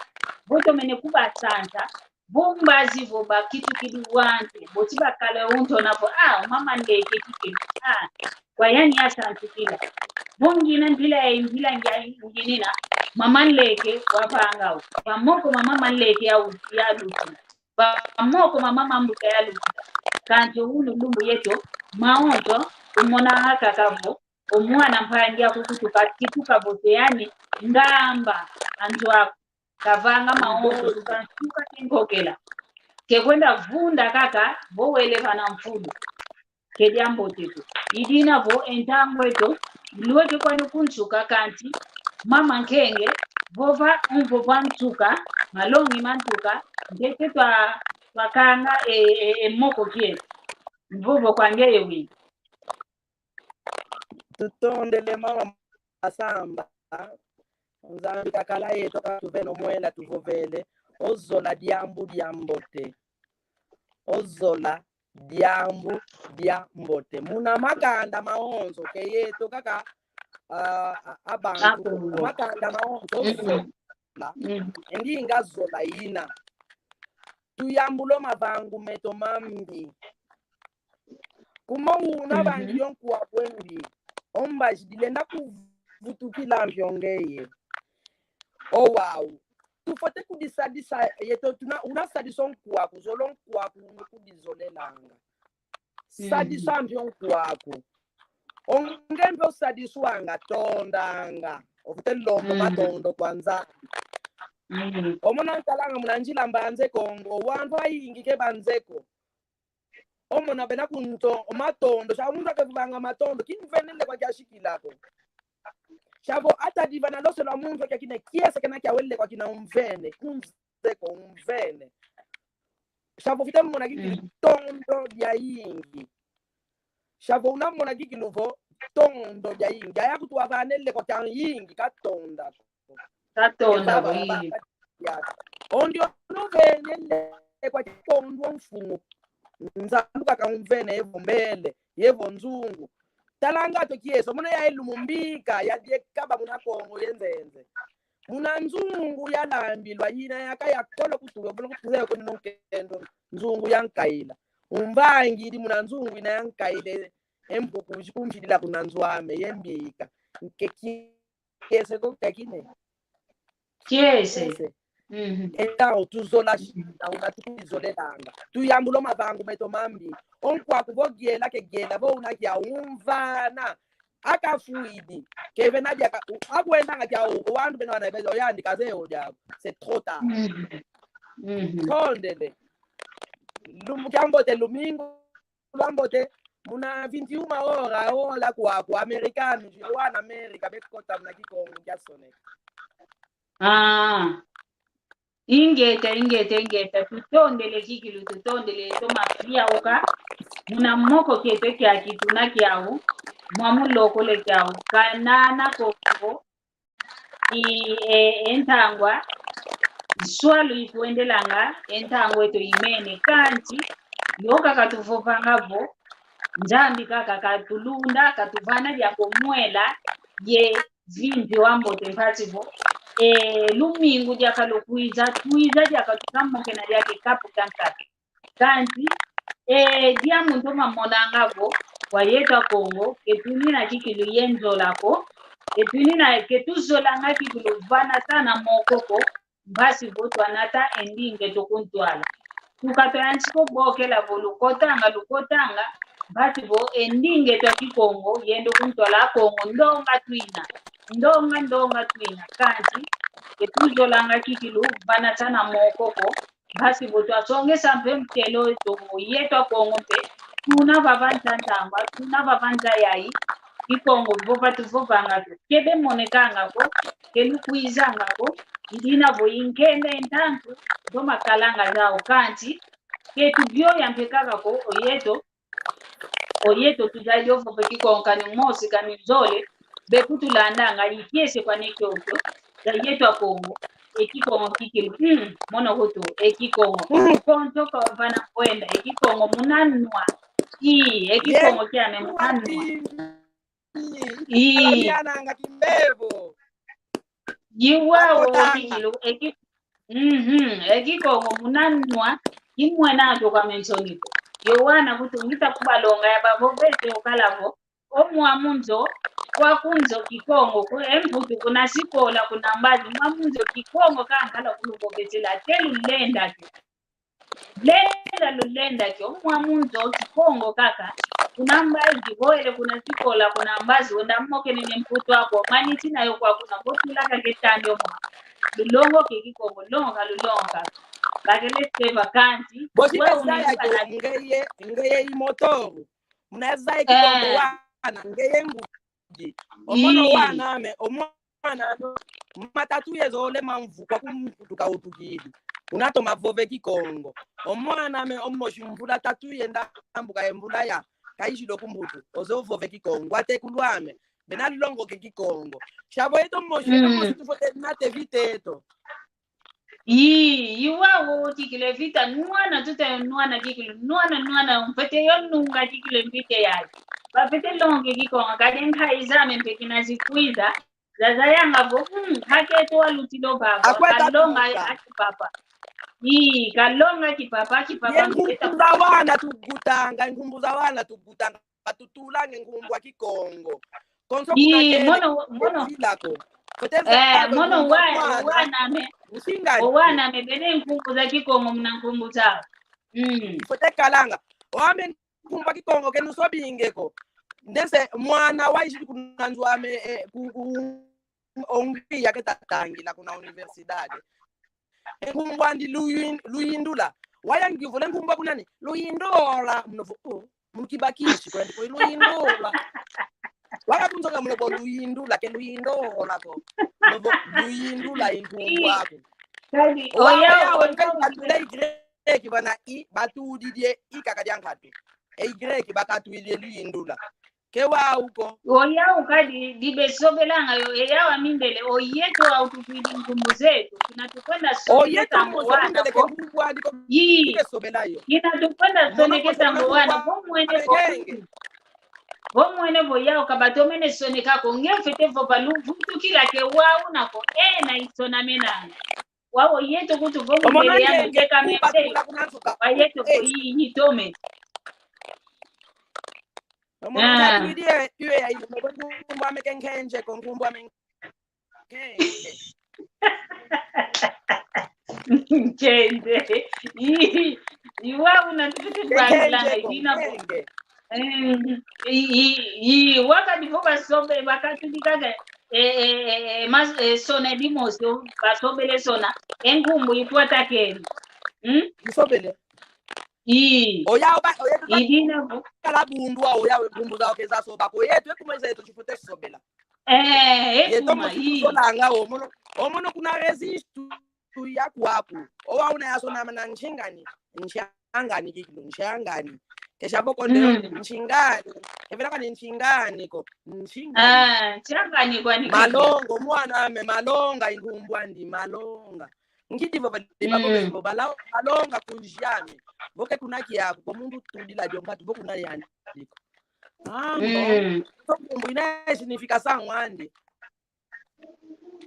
vo tomene kubasansa, vo mbazi vo bakitukidi wantu, vo ti bakala untona vo, ah, mama nleke kike, ah, kwa yani asantukila. Vo ngina mpila ya, mpila ngia-, nginina, mama nleke wavangau. Vamoko ma mama nleke ya u-, ya luti. Vamoko ma mama mbuta ya luti. Kansi o unu lumbu yeto, mawonso, umona kaka vo, o mwana mpangi aku kutuka, kituka vo te yani, ngamba, a nzo aku. Kavanga mawonso, tuka nsuka ke nkokela. Ke kwenda vunda kaka, vo wele vana mfulu. Ke diambote ko. I dina vo e ntangu eto, lweke kwani kunsuka kansi, mama nkenge, vova, umvova nsuka, malongi ma nsuka, ntete twa, twakanga e, e, e moko kieto. Mvovo kwa ngeye wina. Tutondele mama Masamba. Nzambi kakala yeto katuvene o mwela tuvovele. Ozola diambu diambote. Ozola diambu diambote. Muna makanda mawonso ke yeto kaka, ah, a, a bantu. Makanda mawonso ozola. Ndinga zola ina. Tuyambula o mavangu meto mambi. Kuma una vangidi o nkwaku e mbi, o mbazi dilenda kuvutukila mpe o ngeye. O wau. Tufwete kudisadisa yeto tuna, una sadisa o nkwaku, zola o nkwaku, une kudizolelanga. Sadisa mpe o nkwaku. O nge mpe osadiswanga, tondanga. Ofwete lomba matondo kwa Nzambi. Omona nkalanga muna nzila mbanze Kongo, wantu ayingi ke banze ko. Omona bena kunto, matondo, sia muntu akevanga matondo, kimvene lekwa kiasikila ko. Siavo ata diva na lose lwa muntu kia kine kiese kena kiawele kwa kina umvene, kunze ko umvene. Siavo fite mona kikilu tondo diayingi. Siavo una mona kikilu vo tondo diayingi. Aya kutuavanele kwa kiayingi, katonda. Katonda, oui. Ondi ono vene lekwa kikondwa mfumu. Nzambi kaka umvene yevo mbele, yevo nzungu. Talanga to kieso, muna ya ilumu mbika, ya diekaba muna Kongo ye nzenze. Muna nzungu yalambilwa yina yaka ya kolo kutuwe, bula kutuwe kuni no nkendo, nzungu ya nkaila. Umvangidi muna nzungu yina ya nkaila, e mpuku zikumvilila kuna nzo ame, ye mbika. Nke kiese ko kakine. Kiese. Kiese. Então, tuzola sina, una tukuzolelanga. Tuyambula o mavangu meto mambi. O nkwaku vo giela ke giela, vo una kia umvana. Akafwidi. Kevena diaka, akwendanga kia o, o wantu beno wana beza, oyandi kaze o diabu. C'est trop tard. Tondele. Lumbu kiambote lumingu. Lwambote, muna vinte e uma hora, hora kwaku, americano, wana América, bekota muna Kikongo kiasoneka. Ah. Ingeta, ingeta, ingeta. Tutondele kikilu, tutondele. Toma kiauka. Muna moko kieto kiaki tuna kiau. Mwa mulokole kiau. Kanana Kongo. I, e, e ntangwa. Nswalu ikwendelanga. E ntangwa eto imene. Kansi. Yo kaka tuvovanga vo. Nzambi kaka katulunda, katuvana dia komwela. Ye vimpi wambote mpasi vo. E, lumingu diaka lukwiza, twiza diaka tukamokena diaka kapu kankaka. Kansi, e, diambu ntoma monanga vo, kwa yeto Akongo, ke tunina kikilu ye nzola ko, ke tunina, ke tuzolanga kikilu vana sana moko ko, mpasi vo twanata e ndinga eto ku ntwala. Tuka twayantika bokela vo lukotanga, lukotanga, mpasi vo e ndinga eto a Kikongo, yenda ku ntwala. Akongo ndonga twina, ndonga, ndonga twina, kansi, ke tuzolanga kikilu vana sana moko ko, mpasi vo twasongesa mpe ntelo eto, yeto Akongo mpe, tuna vava nza ntangwa, tuna vava nza yayi, Kikongo vova tuvovanga ko, ke bemonekanga ko, ke lukwizanga ko, i dina vo i nkenda e ntantu, ntoma kalanga zau kansi, ke tuvioya mpe kaka ko, o yeto, o yeto tuzayidi vova Kikongo kani mosi kani zole, bekutulandanga, i kiese kwani kiokio, za yeto Akongo, e Kikongo kikilu, mm, mono kutu, e Kikongo, mm, konso kwa vana kwenda, e Kikongo muna nwa, i, e Kikongo kiame muna nwa. I. Ala miananga kimbevo. Yiwau kikilu, e Ki-, mhm, e Kikongo muna nwa, kimwena ato kwa mensoniko. Yo wana kutu ngita kubalonga ya bavovese okala vo, o mwamu nzo, kwaku nzo Kikongo, ku e Mputu kuna sikola, kuna mbazi, mwamu nzo Kikongo kankala kuluvovesela, te lulenda kio. Lenda lulenda kio, mwamu nzo Kikongo kaka. Kuna mbazi, voele kuna sikola, kuna mbazi, wenda mmokenene Mputu ako, mani tina yo kwa kuna, vo tulaka ke tandi o mwa. Lulongoke Kikongo, longoka, lulongoka. Bakele se vacances, bosi wa ka saya unani kio, ngeye, ngeye i motoru. Muna zaya Kikongo, eh, wana, ngeye ngu- Omono wana ame, omwana ame, matatu ye zole mamvu kwaku Mputu kautukidi. Unatoma vove Kikongo. Omwana ame, omosi mvula tatu ye ndambu ka ye mvula ya, kaizidi ku Mputu. Ozo vove Kikongo. Atekulu ame, bena longoke Kikongo. Shavo yeto mosi, yeto mosi tufwete nate vita eto. Ii, iwau kikilu e vita, nwana tuta yo nwana kikilu, nwana, nwana, mfwete yo nunga kikilu e vita yayi. Bafwete longa Kikongo, kadi e nkayi zame mpe kina zikwiza, zazayanga vo, mm, hake eto walutila o baba, kalonga a kipapa. Ii, kalonga kipapa, kipapa. Ye nkumbu za wana tugutanga, nkumbu za wana tugutanga. Batutulanga nkumbu a Kikongo. Konso kuna kele, mono, mono. Vilako. Eh, mono wa, wana me. Usingani. Wana me bene nkumbu za Kikongo muna nkumbu zau. Mm. Fwete kalanga. Wame nkumbu a Kikongo ke nusobinge ko. Ndese mwana waizidi kuna nzo ame, eh, ku, ku, Hungria ke tatangila kuna universidade. E nkumbu andi Luyin-, Luyindula. Waya ngivule nkumbu aku nani? Luyindula. Muno vo, oh, muno kibakisi, kwandi ko Luyindula. Waka kunzoka muno vo Luyindula, ke Luyindula ko. Muno vo Luyindula e nkumbu aku. Kadi, oya, oya, oya, oya, oya, batula i Greki bana i, batudidie i kaka dia nkatu. E i Greki bakatudie Luyindula. Ke wau ko. Oyau kadi, dibesobelanga yo, eyau amindele, o yeto au tukwidi nkumbu zeto, kina tukwenda sonekesa ngo wana ko. Ii. Kina tukwenda sonekesa ngo wana, vo mwene vo. Vo mwene vo yau kabatomene soneka ko, nge mfwete vova luvutukila ke wau nako, ena isonamenanga. Wau yeto kutu vo mundele ya muteka mende. Wa yeto ko i, i tome. Omono katwidi e, iwe ya ino, nkumbu ame ke Nkenje ko, nkumbu ame Nkenje. Nkenje. I, iwa una tupite bangilanga, idina ko. Nkenje. Mm, i, i, i, wakadi vo basobe, bakatudikaga, e, e, e, e, mas-, e, sona dimosi, basobele sona, e nkumbu itwatakene. Mm? Isobele. Ii. Oyau ba, oyau ba, idina vo. Kala bundu wa oyau e nkumbu zau ke zasoba ko, yeto e kuma zeto chifwete sobela. Eh, e kuma, ii. Yeto mo solanga omono, omono kuna registro. ya kwaku. Owa una yasonama na nshingani, nshangani kikilu, nshangani. Kesha vo konde, mm, nshingani. Kevela kani nshingani ko, nshingani. Ah, nshangani kwani kikilu. Malonga, mwan'ame, malonga, inkumbu andi, malonga. Ngiti vo bali, mm, bavo bevo, bala-, malonga kujame. Vo ke kuna kiaku, ko muntu tudila dio nkatu, vo kuna yandi ko. Ah, mm, bon. Nkumbu ina significa sa ngwandi.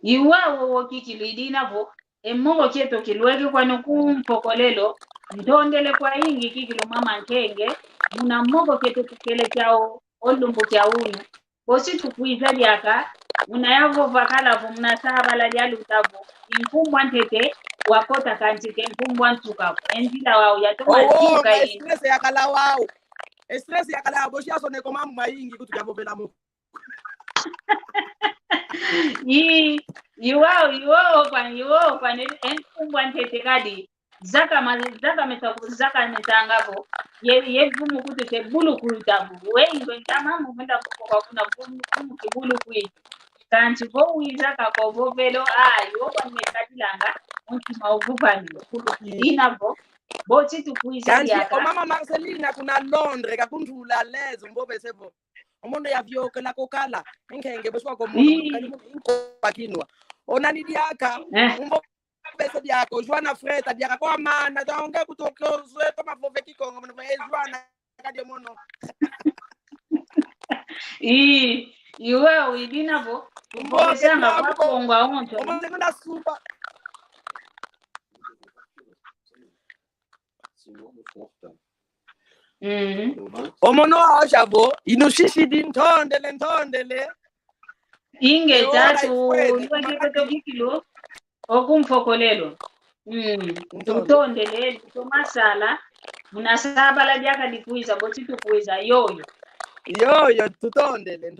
Iwa wowo kikilu idina vo, e moko kieto kilweke kwani ku Mpokolelo, ntondele kwayingi kikilu mama Nkenge, muna moko kieto tukele kiau, o lumbu kia unu. Bosi tukwiza diaka, muna yavova kala vo muna sabala dialuta vo, i nkumbu a ntete wakota kansi ke nkumbu a nsuka vo, e nzila wau yatoma, oh, tuka, ma ina. Stress ya kala wau. Stress ya kala wau, bosi yasoneka mambu mayingi kutu kiavovela mo. I, iwau, iwau, kwani, iwau, kwani, e nkumbu a ntete kadi. Zaka ma-, zaka meta ku-, zaka metanga vo. Ye, ye vumu kutu ke bulu kuita vo. We, iwe ntama mu menda kuko kwa kuna vumu, vumu kibulu kuita. Kansi vo wiza kako vovelo, ah, iwau kwani mekadilanga, o ntima uvuvani. Ina vo, bosi tukwiza diaka. Kansi, o mama Marcelina kuna Londres, kakuntula lezo, mbovese vo. O mono yaviokela ko kala, Nkenge, bosi wako mono, mm, kali mono, inko pakinwa. O nani diaka, eh, mbovese diaka, Joana Freta diaka, kwa mana, tonge kutoka, zwe, toma vove Kikongo, mono, eh, Joana, kadi mono. I, iwe, idina vo, mbo, mbovese anga kwa Kongo, aonto. O mono, kuna supa. Mm. O mono aosha vo, inu sisi di ntondele, ntondele. Inge, e ora tatu, ifwete, lweke kumana. Peto kikilu, o ku Mpokolelo. Mm. Ntondele. Tutondele, tutomasala, muna sabala diaka dikwiza, bosi tukwiza, yoyo. Yoyo, tutondele,